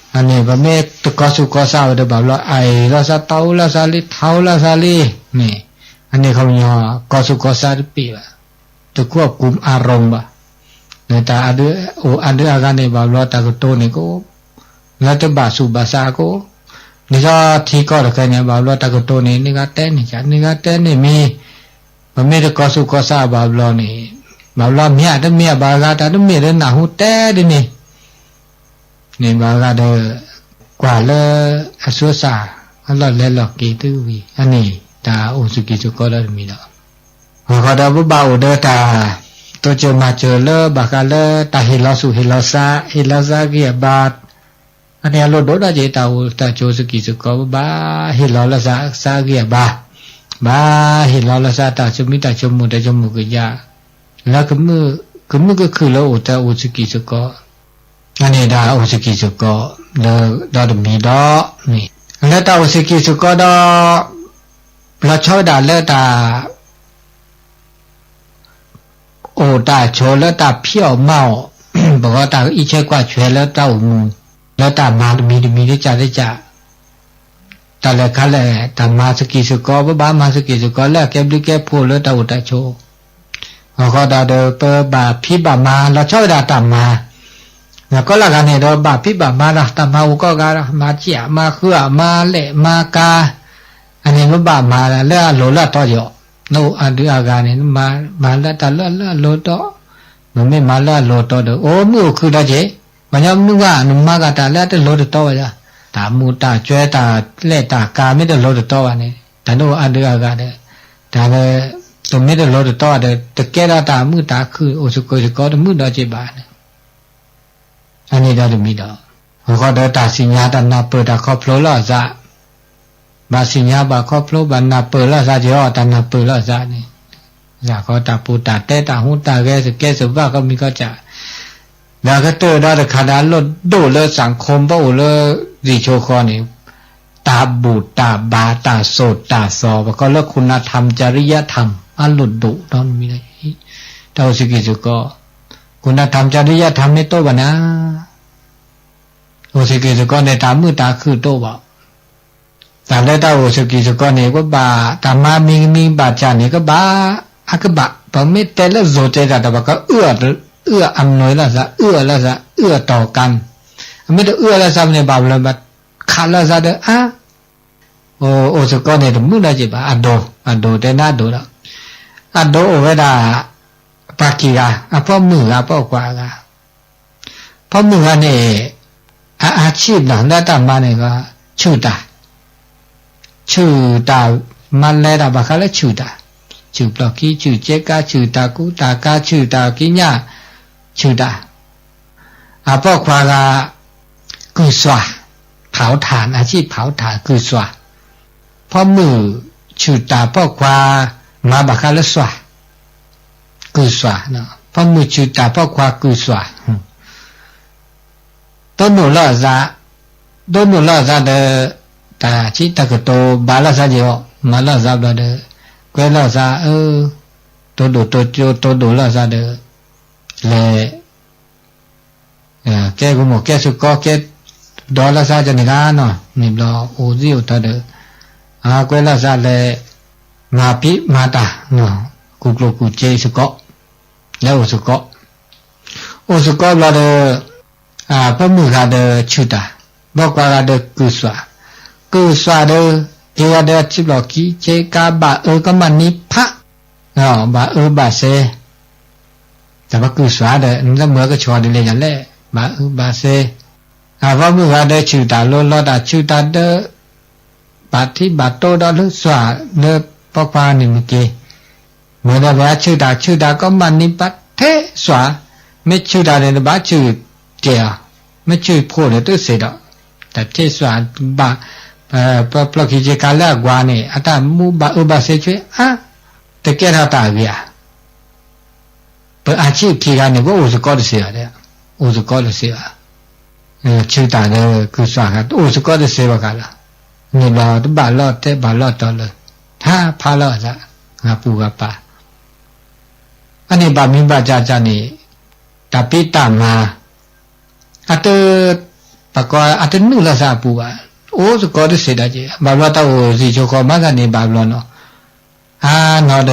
အန့ၣ် ပမ့ၢ်တကီၢ်သူၣ်ကီၢ်သးဝဲဒီး ဘၣ်ဘျီအအ့ၣ်လိာ်သး တၢ်အိၣ်လိာ်သးလံ ထးအိၣ်လိာ်သးလံန့ၣ်, အန့ၣ်ခီပညီ ကီၢ်သူၣ်ကီၢ်သးတပ့ၢ်ဘၣ်, တကွီၢ်ကူမအါရိၣ်ဘၣ် လၢတၢ်အိၣ်အါဒုအါဂၤန့ၣ် ဘၣ်ဘျီတၢ်ကတိၤန့ၣ်ကအိၣ်, လၢတဘၣ်သူၣ်ဘၣ်သးကအိၣ်, ဒ်သိးထံကီၢ်တခါန့ၣ် ဘၣ်ဘျီတၢ်ကတိၤန့ၣ် နဂၤတဲန့ၣ်က နဂၤတဲန့ၣ်မံၤ, ပမ့ၢ်တကီၢ်သူၣ်ကီၢ်သးဘၣ်ဘျီန့ၣ်, ဘၣ်ဘျီမ့ၢ်ဧါတမ့ၢ်ဧါ ဘၣ်ဂၤတၢ်တမ့ၢ်လၢနၢ်ဟူတဲဒ်န့ၣ် န့ၣ်ဘၣ်ဂၤဒီး ကွၢ်လၢအသူအသၣ် အလီၢ်လဲၤလီၢ်က့ၤသုဝံၤ အန့ၣ်တၢ်အိၣ်စကံးစကီးဒီးတမံၤဒီး, အဃိဒီးပဘၣ်အိၣ်ဒီးတၢ်တိစၢၤမၤစၢၤလၢဘၣ်ဃးလၢတၢ်ဟ့ၣ်လီၤသူၣ်ဟ့ၣ်လီၤသး ဟ့ၣ်လီၤသးဂံၢ်အဘါ, အန့ၣ်အလိၣ်ဒိၣ်ဒီးက့ၤ တၢ်အိၣ်တၢ်ဆိးစကံးစကီး ပဘၣ်ဟ့ၣ်လီၤလၢသးသးဂံၢ်အဘါ, ဘၣ်ဟ့ၣ်လီၤလၢသးတၢ်ဆိမိၣ်တၢ်ဆိကမိၣ် တၢ်ဆိကမိၣ်ကယၢ် လၢ ကမုာ်ကခုၣ်လၢအိၣ်တၢ်အိၣ်စကံးစကီး, အန့ၣ်တၢ်အိၣ်စကံးစကီး လၢဒီတမံၤဒီးန့ၣ်, လၢတၢ်အိၣ်စကံးစကီးဒီး လီၤဆီဝဲဒၣ်လၢတၢ် အိၣ်တၢ်ဆိးလၢတၢ်ဖံးအီၣ်မၤအီၣ်, ပဂီၢ်တၢ်အံးဆဲးကွၢ်ဆွဲလၢတၢ်အိၣ်မူ, လၢတၢ်မၤတမံၤတမံၤတကးတကး, တၢ်လဲၤခါလဲၣ် တၢ်မၤစကံးစကီး ပဘၣ်မၤစကံးစကီးလၢအကဲဘျုးကဲဖှိၣ်လၢတၢ်အိၣ်တၢ်ဆိး, အဃိဒီး ပဘၣ်ဖံးဘၣ်မၤလီၤဆီဝဲဒၣ်တၢ်မၤ, ကီၢ်လၢဂၤန့ၣ်ဒီးဘၣ်ဖံးဘၣ်မၤဒီး တၢ်မၤအိၣ်ကိးဂၤဒီး မၤစံၣ်မၤဃုမၤလဲၣ်မၤကၤ, အန့ၣ်မ့ၢ်ဘၣ်မၤလၢအလိၤလၢအတီယီၤ, နအိၣ်အဒုအဂၤန့ၣ် မၤလၢတၢ်လၢအလိၤတီ, နမ့ၢ်မၤလၢအလိၤတီဒီး အိၣ်မုာ်အိၣ်ခုၣ်ဒီးက့ၤ, ပှၤညီမုၢ်ဂၤ နမၤဂၤတၢ်လၢအတလိၤတတီဘၣ်ယၤ, တၢ်မူးတၢ်ကွဲးတၢ်လဲၣ်တၢ်ကၤမ့ၢ်တလိၤတတီဘၣ်န့ၣ် တၢ်နအိၣ်အဒုအဂၤဒီး, တၢ်လၢ တမ့ၢ်တလိၤတတီဘၣ်ဒီး တကဲထီၣ်တၢ်မုာ်တၢ်ခုၣ်အိၣ်စကံးစကီးတမုာ်ဒီးက့ၤဘၣ်န့ၣ် အန့ၣ်ဒီးတမံၤဒီး, အဃိဒီးတၢ်သ့ၣ်ညါတၢ်နၢ်ပၢၢ်တၢ်ခီဖျိလီၤအသး, ဘၣ်သ့ၣ်ညါဘၣ်ခီဖျိဘၣ်နၢ်ပၢၢ်လီၤအသးက့ၤအီၤ တၢ်နၢ်ပၢၢ်လီၤအသးန့ၣ်, အဃိတၢ်ပူၤတၢ်တဲတၢ်ဟူးတၢ်ဂဲၤသကဲသဘၣ်ကီမံၤကီၢ်ကၢ်, ဒီးကတၢၢ်ဒီးတခါဒီးအလိၣ်ဒိၣ်လၢသံၣ်ခိၣ်ပအိၣ်လၢ သံၣ်ဆိဃီန့ၣ်, တၢ်ဘူၣ်တၢ်ဘါတၢ်သိၣ်တၢ်သီ ပကိးလၢ คุณธรรม จริยธรรม အလိၣ်ဒိၣ်ဒီးမံၤ တၢ်အိၣ်စကံးစကီး, คุณธรรม จริยธรรม မ့ၢ်တအိၣ်ဘၣ်န့ၣ်, အိၣ်စကံးစကီးန့ၣ် တၢ်မုာ်တၢ်ခုၣ်တအိၣ်ဘၣ်, တၢ်လၢတၢ်အိၣ်စကံးစကီးန့ၣ် ကဘၣ်တၢ်မၤမံၤမံၤဘၣ်စၢ်န့ၣ် ကဘၣ်, အကဘၣ်, ပမ့ၢ်တဲလၢသိးတဲတၢ်ဒီး ပှၤကအုၣ်အမနုၤလၢသး အုၣ်အီၤလၢသး အုၣ်အီၤတီၤကါန့ၣ်, အမ့ၢ်တအုၣ်အီၤလၢသးမ့ၢ်န့ၣ် ဘၣ်ဘျီဘၣ်ခးလၢသးဒီး အါ အိၣ်စကီးန့ၣ် တမုာ်ဒီးက့ၤဘၣ် အဒိ, အဒိတဲနၤအဒိဒီး, အဒိအိၣ်ဝဲဒၣ် ပှၤခံဂၤ, အပိာ်မုၣ်ဂၤ ပိာ်ခွါဂၤ, ပိာ်မုၣ်ဂၤန့ၣ် အအါဆံၣ်နီၤ လၢတၢ်မၤန့ၣ် ဆူၣ်တၢ်, ဆူၣ်တၢ်, မၤလဲၤတၢ်ဘၣ်ဃးလၢဆူၣ်တၢ်, ဆူၣ်ပျီၢ်ခံ ဆူၣ်ကဲကါ ဆူၣ်တၢ်ကူတၢ်ကါ ဆူၣ်တၢ်ကံးညာ်, ဆူၣ်တၢ် အပိာ်ခွါဂၤ ကုၢ်စွၣ်, ဖးထၣ် အဆံၣ်ဖးထၣ် ကုၢ်စွၣ်, ပိာ်မုၣ်ဆူၣ်တၢ် ပိာ်ခွါမၤဘၣ်ဃးလၢစွၣ်, ကုၢ်စွၣ်, ပိာ်မုၣ်ဆူၣ်တၢ် ပိာ်ခွါကုၢ်စွၣ်, တိၢ်နီၣ်လီၤအသး, တိၢ်နီၣ်လီၤအသးဒီး တၢ်ဆံၣ်တၢ်ကတိၤဘၣ်လီၤသးက့ၤအီၤ မၤလီၤသးဘျီဒီး ကွဲလီၤသးအၢ, တိၢ်ဒိၣ်တိၢ်ကၠိ တိၢ်ဒိၣ်လီၤသးဒီး လဲၤ ကဲကမူၣ်ကဲစကီး ကဲဒီးလီၤသးကန့ၣ်ဂ့ၤနီၤ န့ၣ်ဘျီအိၣ်သံအိၣ်တၢ်ဒီး အကွဲလီၤသးလဲၤ မၤဖံးမၤတၢ် ကူၣ်ကျိၣ်ကူၣ်စ့စကီး လဲၤအိၣ်စကီး အိၣ်စကီးဘျီဒီး ပိာ်မုၣ်ဂၤဒီးဆူၣ်တၢ် ပိာ်ခွါဂၤဒီးကုၢ်စွၣ် ကုၢ်စွၣ်ဒီး က့ၤဝဲဒီးအဆံးဘျီခံဆ့ကၤ ဘၣ်အၢကီမးနံၤဖး, ဘၣ်အၢဘၣ်စဲ, တၢ်ပကုၢ်စွါဒီး နတမုာ်ကဆှီဒ်လဲၣ်ညါလဲၣ်, ဘၣ်အၢဘၣ်စဲ, အဘီမုၢ်ဂၤဒီးဆူၣ်တၢ်လိၤလီၤတၢ်ဆူၣ်တၢ်ဒီး ဘၣ်ထံဘၣ်တိဒီးလၢစွါလၢပိာ်ခွါန့ၣ်မ့ၢ်က့ၤ, မ့ၢ်ဒီးဝဲဆူၣ်တၢ်ဆူၣ်တၢ်ကီမးနံၤဖးထဲစွါ, မ့ၢ်ဆူၣ်တၢ်န့ၣ် နဘၣ်ဆူၣ်ကဲၤအီၤ, မ့ၢ်ဆူၣ်ဖိန့ၣ်တစ့ဒီး, တၢ်ထဲစွါဘၣ်, ပပျီခံဆ့ကၤလၢအကွၢ်န့ၣ် အတၢ်မူဘၣ်အၢဘၣ်စဲဆ့အါ, တကဲထီၣ်တၢ်ဂ့ၤဧါ ပအါဆံးခံဂၤန့ၣ် ပအိၣ်သကိးတစ့ဘၣ်, အိၣ်သကိးတစ့ဘၣ်, ဆူၣ်တၢ်ဒီးကုၢ်စွါဂၤ တအိၣ်သကိးတစ့ဘၣ်ဃးလီၤ, န့ၣ်ဘျီတဘၣ်လီၢ်တဲဘၣ်လီၢ်တီၤလၢ ထါဖးလီၤအသး, ဂၤပူၤဂၤပာ်, အန့ၣ်ဘၣ်မံဘၣ်ကၢ်ကၢ်န့ၣ်, တၢ်ဖံးတၢ်မၤ, အတ, ပကိးအတနုာ်လီၤသးအပူၤဘၣ်, အိၣ်သကိးတစ့ဒီးက့ၤ ဘၣ်ဘျီတၢ်အိၣ်စံၣ်ဆိးဃီမၤသးန့ၣ်ဘၣ်ဘျီနီၤ, အါနီၤဒီး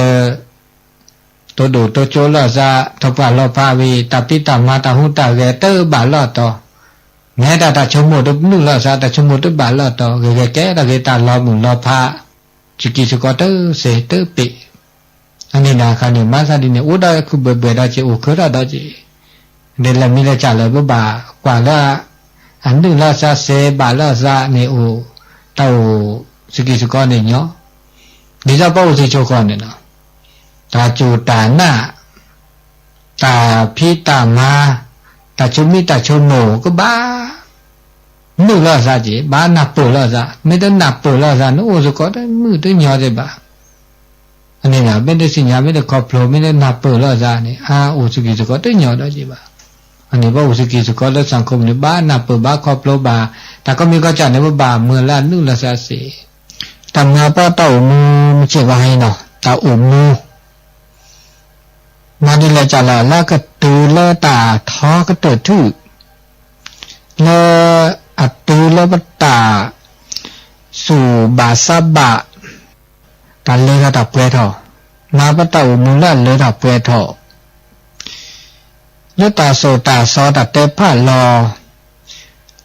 တိၢ်ဒိၣ်တိၢ်ကၠိလီၤသး ထီၣ်ပှၢ်လီၤဖးဝံၤ တၢ်ဖံးတၢ်မၤတၢ်ဟူးတၢ်ဂဲၤတဘၣ်လီၢ်တီၤ, မ့ၢ်တၢ်တၢ်ဆိကမိၣ်တနုာ်လီၤသး တၢ်ဆိကမိၣ်တဘၣ်လီၢ်တီၤ ဂ့ၤဂ့ၤကဲထီၣ်က့ၤတၢ်လီၤမုၢ်လီၤဖး, စကံစကီတစ့တပ့ၤ, အန့ၣ်နာ်ခါန့ၣ် မၤသးဒ်န့ၣ် အိၣ်ဒီးခုဘှဲးဘှဲးဒီးက့ၤ အိၣ်ခုထီၣ်ဒီးက့ၤ, ဒီးလဲၤမံလၢကၢ်လၢပဘၣ်ကွၢ်လၢ အနုာ်လီၤသးစ့ဘၣ်လီၤသးန့ၣ်အိၣ်, တၢ်အိၣ်စကံစကီန့ၣ်ညီ, ဒ်သိးပအိၣ်စံၣ်ဆိးဃီန့ၣ်လီၤ, တၢ်စူၢ်တၢ်နာ်, တၢ်ဖံးတၢ်မၤ, တၢ်ဆိမိၣ်တၢ်ဆိမိၣ်ကဘၣ် နုာ်လီၤသးက့ၤ ဘၣ်နၢ်ပၢၢ်လီၤသး မ့ၢ်တနၢ်ပၢၢ်လီၤသး နအိၣ်သကိးတမုာ်တညီသ့ၣ်ဘၣ်, အန့ၣ်မ့ၢ်တသ့ၣ်ညါ မ့ၢ်တခီဖျိ မ့ၢ်တနၢ်ပၢၢ်လီၤသးန့ၣ် အအိၣ်စကံစကီတညီဒီးက့ၤဘၣ်, အန့ၣ်ပအိၣ်စကံစကီလၢ สังคม န့ၣ် ဘၣ်နၢ်ပၢၢ်ဘၣ်ခီဖျိဘၣ်, တၢ်ကီမံၤကီၢ်စၢ်န့ၣ် ပဘၣ်မုၢ်လၢအနုာ်လီၤသးစ့ တၢ်မၤပှၤတၢ်အိၣ်မူ မုၢ်ဆ့ၣ်ဘၣ်ဟဲနီၤ တၢ်အိၣ်မူ, မၤဒ်လဲၣ်ကလဲၣ် လၢကတုၤလၢတၢ်ထီကတၢၢ်ထူၣ်, လၢအတုၤလၢပတၢ်စူၢ်ဘၣ်စးဘၣ်, တၢ်လၢထီၣ်တၢ်ပှဲၤထီၣ်, မၤပှၤတၢ်အိၣ်မူလၢအလၢထီၣ်ပှဲၤထီၣ် လၢတၢ်သိၣ်တၢ်သီတၢ်တဲဖးလီၤ,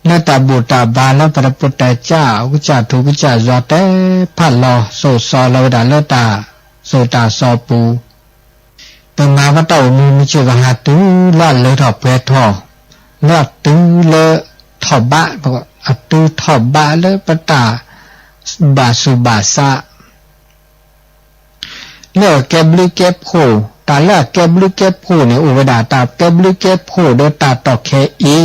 လၢတၢ်ဘူၣ်တၢ်ဘါလၢပတပိတၢ်ကၢ် ကစၢ်ထူကစၢ်ယွၤတဲဖးလီၤ သိၣ်သီလီၤဝဲဒၣ်လၢတၢ်သိၣ်တၢ်သီပူၤ, ပမၤပတၢ်အိၣ်မူမုၢ်ဆ့ၣ်ဘၣ်ဟးတုၤလၢအလၢထီၣ်ပှဲၤထီၣ်, လၢအတုၤလၢထီၣ်ဘး, အတုၤထီၣ်ဘးလၢပတၢ်ဘၣ်သူၣ်ဘၣ်သး လၢအကဲဘျုးကဲဖှိၣ်, တၢ်လၢအကဲဘျုးကဲဖှိၣ်န့ၣ် အိၣ်ဝဲဒၣ်တၢ်ကဲဘျုးကဲဖှိၣ်ဒီးတၢ်တီၢ်ခဲအံ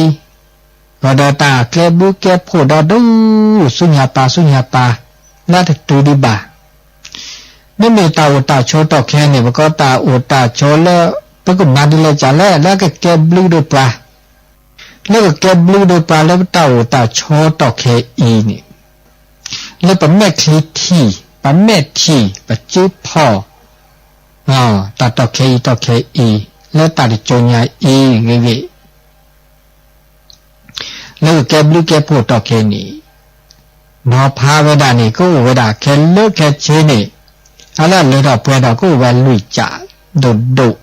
ၤ, ဒီးတၢ်ကဲဘျုးကဲဖှိၣ်ဒီးဒူၣ်ဆူညါပၤဆူညါပၤ, လၢတတုၤဒံးဘၣ်. မ့မ့ၢ်တၢ်အိၣ်တၢ်ဆိးတီၢ်ခဲအံၤန့ၣ် ပကိးတၢ်အိၣ်တၢ်ဆိးလၢ ပကမၤဒ်လဲၣ်ကလဲၣ် လၢအကကဲဘျုးဒီးပှၤ လၢကကဲဘျုးဒီးပှၤလၢပတၢ်အိၣ်တၢ်ဆိးတီၢ်ခဲအံၤန့ၣ်, လၢပမဲာ်ချံထံၣ်, ပမဲာ်ထံၣ်, ပစုဖီၣ်, တၢ်တီၢ်ခဲအံၤတီၢ်ခဲအံၤ, လၢတၢ်တစိၤညါအံၤဂ့ၤဂ့ၤ, လၢကကဲဘျုးကဲဖှိၣ်တီၢ်ခဲအံၤန့ၣ်, နီၤဖးဝဲဒၣ်န့ၣ် ကအိၣ်ဝဲဒၣ်ခဲလၢာ်ခဲဆ့န့ၣ်, အလၢအလၢထီၣ်ပှဲၤထီၣ် ကအိၣ်ဝဲလွံၢ်ကၠးဒိၣ်ဒိၣ်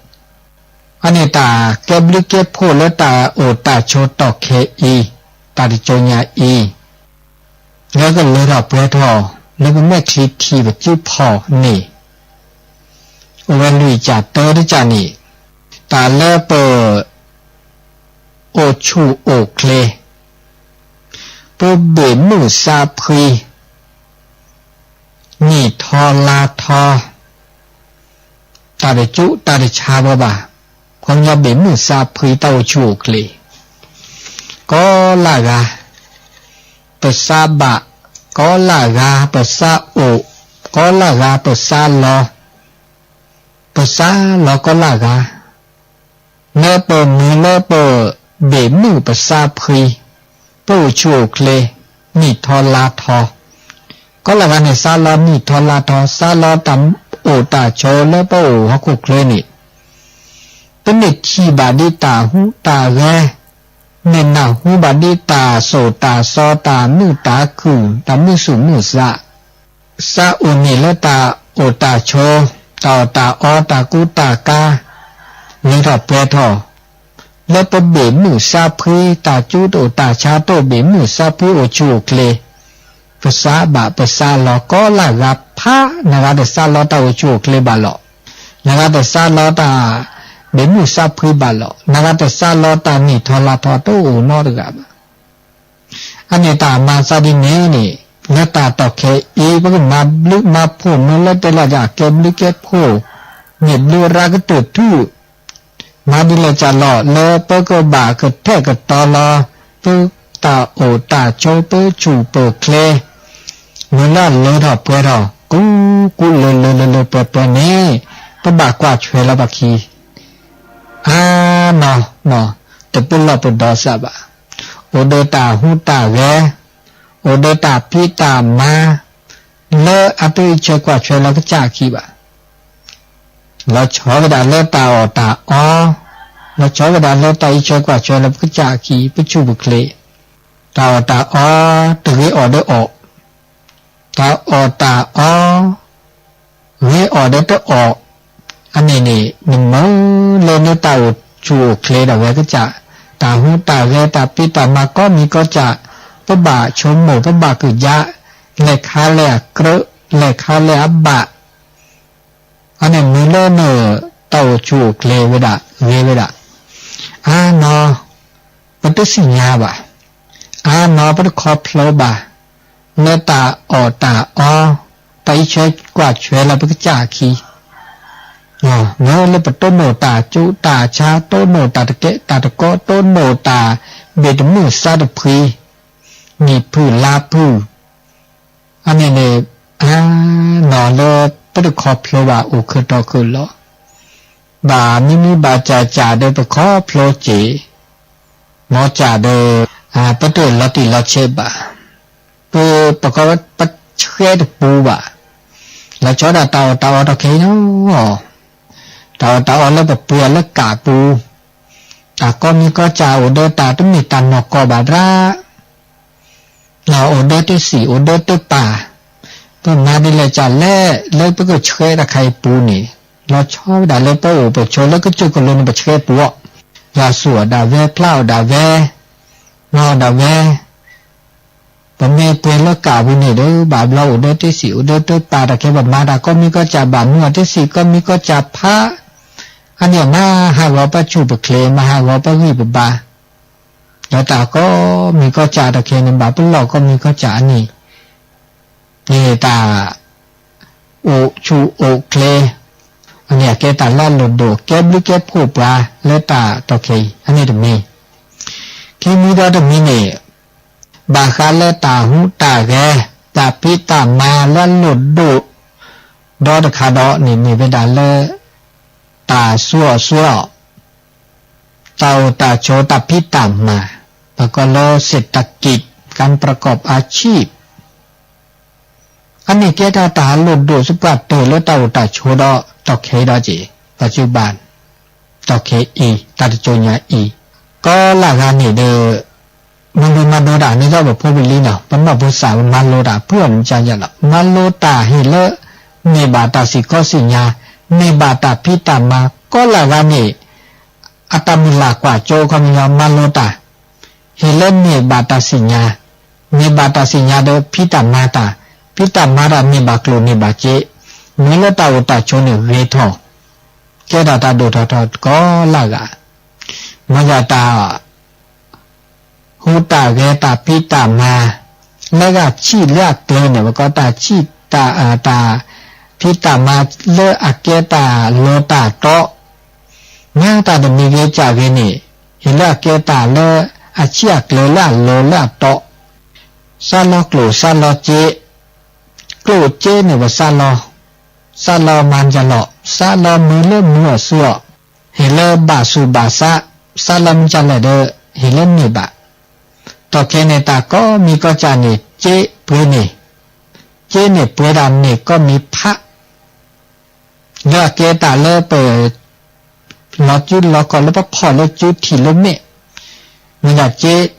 အန့ၣ်တၢ်ကဲဘျုးကဲဖှိၣ်လၢတၢ်အိၣ်တၢ်ဆိးတီၢ်ခဲအံၤ, တၢ်တစိၤညါအံၤ, လၢကလၢထီၣ်ပှဲၤထီၣ် လၢပမဲာ်ချံထံၣ်ပစုဖီၣ်န့ၣ်, အိၣ်ဝဲလွံၢ်ကၠးတၢတကၠးန့ၣ်, တၢ်လၢပ အိၣ်ဆူၣ်အိၣ်ချ့, ပဘ့ၣ်မုၢ်သးဖှံ, နံၣ်ထီလါထီ, တၢ်တကၠိတၢ်တဆါဘၣ်ဘၣ်, ခီပညီဘ့ၣ်မုၢ်သးဖှံတၢ်အိၣ်ဆူၣ်အိၣ်ချ့, ကီလၢ်ဂၤ, ပသးဘၣ်, ကီလၢ်ဂၤပသးအိၣ်, ကီလၢ်ဂၤပသးလီၤ, ပသးလီၤကီလၢ်ဂၤ လၢပမုၢ်လၢပဘ့ၣ်မုၢ်ပသးဖှံ, ပအိၣ်ဆူၣ်အိၣ်ချ့, နံၣ်ထီလါထီ, ကီလၢ်ဂၤန့ၣ် သးလီၤနံၣ်ထီလါထီ, သးလီၤတၢ်အိၣ်တၢ်ဆိးလၢပအိၣ်ဟီၣ်ခိၣ်ချ့န့ၣ်, ပမ့ၢ်ထံၣ်ဘၣ်ဒ်တၢ်ဟူးတၢ်ဂဲၤ, မ့ၢ်နၢ်ဟူဘၣ်ဒ်တၢ်သိၣ်တၢ်သီ တၢ်မုာ်တၢ်ခုၣ် တၢ်မုာ်သူၣ်မုာ်သး သးအိၣ်န့ၢ်လၢတၢ်အိၣ်တၢ်ဆိး, တၢ်အီၣ်တၢ်အီ တၢ်ကူတၢ်ကၤ, လၢထီၣ်ပှဲၤထီၣ်, လၢပဘ့ၣ်မုၢ်သးဖှံ, တၢ်ကၠိတအိၣ်တၢ်ဆါတအိၣ် ဘ့ၣ်မုၢ်သးဖှံအိၣ်ဆူၣ်အိၣ်ချ့, ပစးဘၣ်ပစးလီၤကိးလၢ်ဂၤဖး, နဂၤတစးလီၤတၢ်အိၣ်ဆူၣ်အိၣ်ချ့ဘၣ်လီၤ. နဂၤတစးလီၤတၢ်ဘၣ်မုာ်သးဖှံဘၣ်လီၤ. နဂၤတစးလီၤတၢ်နံၣ်ထီၣ်လါထီၣ်တအိၣ်နီတဂၤဘၣ်. အန့ၣ်တၢ်မၤသးဒ်န့ၣ်န့ၣ် လၢတၢ်တီၢ်ခဲအံၤ ပကမၤဘျုးမၤဖှိၣ် မ့ၢ်လၢတဲလီၤယၤကဲဘျုးကဲဖှိၣ်, မ့ၢ်ဘျုးရၤကတၢၢ်ထူၣ် မၤဒ်လဲၣ်ကလီၤ လၢပကဘၣ်ကထဲးကတီၤလီၤ ပတၢ်အိၣ်တၢ်ဆိး ပဆူၣ်ပချ့, မ့ၢ်လၢအလၢထီၣ်ပှဲၤထီၣ် ကူကူလၢလၢလၢလၢပှဲၤပှဲၤန့ၣ် ပဘၣ်ကွၢ်ဆွဲလီၤပခံ အါနီၤနီၤ တပလီၢ်ပဒီစးဘၣ်. အိၣ်ဒီးတၢ်ဟူးတၢ်ဂဲၤ, အိၣ်ဒီးတၢ်ဖံးတၢ်မၤ လၢအတအံးထွဲကွၢ်ဆွဲလီၤကစၢ်အခံဘၣ်. လီၤဆီဝဲဒၣ်လၢတၢ်အီၣ်တၢ်အီ, လီၤဆီဝဲဒၣ်လၢတၢ်အံးထွဲကွၢ်ဆွဲလီၤပကစၢ်အခံ ပဆူၣ်ပချ့, တၢ်အီၣ်တၢ်အီ တဂ့ၤအီၣ်ဒီးအီၣ်, တၢ်အီၣ်တၢ်အီ ဂ့ၤအီၣ်ဒီးတအီၣ်, အန့ၣ်န့ၣ် နမ့ၢ်လၢနတၢ်အိၣ်ဆူၣ်အိၣ်ချ့ဒီးဝဲကစၢ်, တၢ်ဟူးတၢ်ဂဲၤ တၢ်ဖံးတၢ်မၤကိးမံၤကိးကၢ်, ပဘၣ်ဆိကမိၣ် ပဘၣ်ကုၢ်ယါ, လဲၤခါလဲၢ်အကြၢး, လဲၤခါလဲၢ်အဘၣ်, အန့ၣ်မ့ၢ်လၢနတၢ်အိၣ်ဆူၣ်အိၣ်ချ့ဝဲဒၣ် ဂ့ၤဝဲဒၣ်, အါနီၤ ပတသ့ၣ်ညါဘၣ်, အါနီၤ ပတခီဖျိဘၣ်, လၢတၢ်အီၣ်တၢ်အီ, တၢ်အံးထွဲကွၢ်ဆွဲလီၤပကစၢ်အခံ, မ့ၢ်လၢပတိၢ်နီၣ်တၢ်ကၠိတၢ်ဆါ တိၢ်နီၣ်တၢ်တကဲတၢ်တကီ တိၢ်နီၣ်တၢ်ဘၣ်တမုာ်သးတဖှံ, နံၣ်ဖုၣ်လါဖုၣ် အန့ၣ်န့ၣ် အါနီၤလၢပတခီဖျိဘၣ် အိၣ်ခုးတီခုးလီၤ, ဘၣ်မံမံဘၣ်စၢ်စၢ်ဒီးပခီဖျိက့ၤ, မ်စၢ်ဒီး ပတလီၤတံၢ်လီၤဆဲးဘၣ်, ပပကပဆှဲတပူၤဘၣ်, လီၤဆီဒၣ်တၢ်အီၣ်တၢ်အီတီၢ်ခဲအံၤနီၤ, တၢ်အီၣ်တၢ်အီလၢပပှ့ၤအီၤလၢကးပူၤ, တၢ်ကိးမံၤကိးကၢ်အိၣ်ဒီးတၢ်တမ့ၢ်တၢ်နီၢ်ကီၢ်ဘၣ်ဒၣ် အိၣ်ဒီးတစံၣ် အိၣ်ဒီးတပၢ်, ပမၤဒ်လဲၣ်ကလဲၣ် လၢပကဆှဲတၢ်ခါအံၤပူၤန့ၣ် လီၤဆီဝဲဒၣ်လၢပအိၣ်ပဆိးလၢကစၢၢ်ကလိန့ၣ် ပဆှဲပူၤအီၤ, ယွၤဆိၣ်အီၤဒၣ်ဝဲ ဖျါအီၤဒၣ်ဝဲ, မၤအီၤဒၣ်ဝဲ, ပမ့ၢ်ပှ့ၤလၢကးပူၤန့ၣ်ဒီး ဘၣ်ဘျီအိၣ်ဒီးတစံၣ် အိၣ်ဒီးတပၢ် တၢ်ခဲပမၤတၢ်ကိးမံၤကိးကၢ် ဘၣ်မူအီၤတစံၣ်ကိးမံၤကိးကၢ်ဖး, အန့ၣ်မၤဟးဂီၤပဆူၣ်ပချ့ မၤဟးဂီၤပဂံၢ်ပဘါ ဒီးတၢ်ကိးမံၤကိးကၢ်တၢ်ခဲန့ၣ် ဘၣ်ပလီၢ်ကိးမံၤကိးကၢ်အန့ၣ်, န့ၣ်တၢ်အိၣ်ဆူၣ်အိၣ်ချ့, အန့ၣ်အကဲတၢ်လၢအလိၣ်ဒိၣ် ကဲဘျုးကဲဖှိၣ်ပှၤလၢတၢ်တီၢ်ခဲအံၤ အန့ၣ်တမံၤ, ခံမံၤဒီးတမံၤန့ၣ်, ဘၣ်ဃးလၢတၢ်ဟူးတၢ်ဂဲၤ တၢ်ဖံးတၢ်မၤလၢအလိၣ်ဒိၣ် ဒီးတခါဒီးန့ၣ်မ့ၢ်ဝဲဒၣ်လၢ တၢ်ဆှၢအီၣ်ဆှၢအီၣ် တၢ်အိၣ်တၢ်ဆိးတၢ်ဖံးတၢ်မၤ, ပကိးလၢ เศรษฐกิจ การประกอบอาชีพ အန့ၣ်ကဲထီၣ်တၢ်လိၣ်ဒိၣ်စ့ၢ်ကီးတၢ်လၢတၢ်အိၣ်တၢ်ဆိးဒီး တီၢ်ခဲအံၤဒီးက့ၤ ပှၤစူၢ်ဘၣ် တီၢ်ခဲအံၤ တၢ်တစိၤညါအံၤ, ကိးလၢဂၤန့ၣ်ဒီး မၤလိမၤဒိတၢ်န့ၣ်ဒီးပဖိပလံၤနီၤ ပနီၢ်ပသးပမၤလိတၢ်ဖုၣ်အီၤန့ၣ်ကယဲၢ်လီၤ. မၤလိတၢ်ဟ့ၣ်လၢ န့ၢ်ဘၣ်တၢ်စံၣ်ခီစံၣ်ညါ, န့ၢ်ဘၣ်တၢ်ဖံးတၢ်မၤ ကိးလၢဂၤန့ၣ် အတၢ်မုၢ်လၢ်ကွၢ်စိအခီပညီမၤလိတၢ် ဟ့ၣ်လၢန့ၢ်ဘၣ်တၢ်စံၣ်ညါ, န့ၢ်ဘၣ်တၢ်စံၣ်ညါဒီးဖံးတၢ်မၤတၢ်, ဖံးတၢ်မၤတၢ်န့ၢ်ဘၣ်ကျိၣ်န့ၢ်ဘၣ်စ့, မ့ၢ်လၢတၢ်အိၣ်တၢ်ဆိးန့ၣ်ဂ့ၤထီၣ်, ကဲထီၣ်တၢ်ဒိၣ်ထီၣ်ထီၣ်ကိးလၢဂၤ, မ့ၢ်ယတၢ် ဟူးတၢ်ဂဲၤတၢ်ဖံးတၢ်မၤ, လၢဂၤဆံၣ်လၢအကျၢၤန့ၣ် ပကိးတၢ်ဆံၣ်တၢ် တၢ်ဖံးတၢ်မၤလၢအကဲတၢ်လီၤတၢ်တီ, မၤတၢ်တမံၤဂ့ၤကၢ်ဂ့ၤန့ၣ်, ဟ့ၣ်လၢအကဲတၢ်လၢအဆံၣ်အကျၢၤလၢအလီၤလၢအတီ, စးလီၤကျိၣ်စးလီၤစ့, ကျိၣ်စ့န့ၣ်ပစးလီၤ, စးလီၤမၤကလီၢ်, စးလီၤမုာ်လၢမုာ်အီၤဆူအီၤ, ဟ့ၣ်လၢဘၣ်ဆူးဘၣ်ဆါ, စးလီၤမ့ၢ်ကလဲၣ်ဒီး ဟ့ၣ်လၢန့ၢ်ဘၣ် တီၢ်ခဲန့ၣ် တၢ်ကိးမံၤကိးကၢ်န့ၣ် စ့ပှ့ၤန့ၣ်, စ့န့ၣ်ပှ့ၤဒၣ်န့ၢ်ကိးမံၤဖး, လၢအကဲတၢ်လၢပ လီၤစုလီၤခီၣ်လၢပဖီၣ်လၢစုထံၣ်လၢမဲာ်, မ့ၢ်ဒၣ်စ့,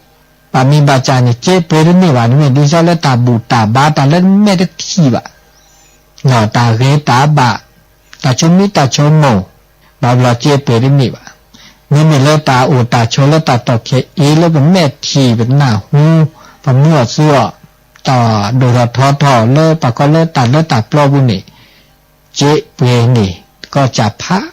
ဘၣ်မံၤဘၣ်ကၢ်န့ၣ် စ့ပှ့ၤတန့ၢ်ဘၣ်န့ၣ် မ့ၢ်ဒ်သိးလၢတၢ်ဘူၣ်တၢ်ဘါတၢ်လၢမဲာ်တထံၣ်ဘၣ် တၢ်ဂ့ၤတၢ်ဘၣ်, တၢ်ဆိမိၣ်တၢ်ဆိမိၣ်, ဘၣ်ဘျီစ့ပှ့ၤတန့ၢ်ဘၣ်. မ့မ့ၢ်လၢတၢ်အိၣ်တၢ်ဆိးလၢတၢ်တီၢ်ခဲအံၤလၢပမဲာ်ထံၣ်ပနၢ်ဟူ, ပမုာ်အီၤဆူအီၤ, တၢ်ဒိၣ်ထီၣ်ထီထီၣ်လၢပှၤကီၢ်လၢတၢ်လၢတၢ်ပျီပူၤန့ၣ်, စ့ပှဲၤန့ၣ် ကီၢ်စၢ်ဖး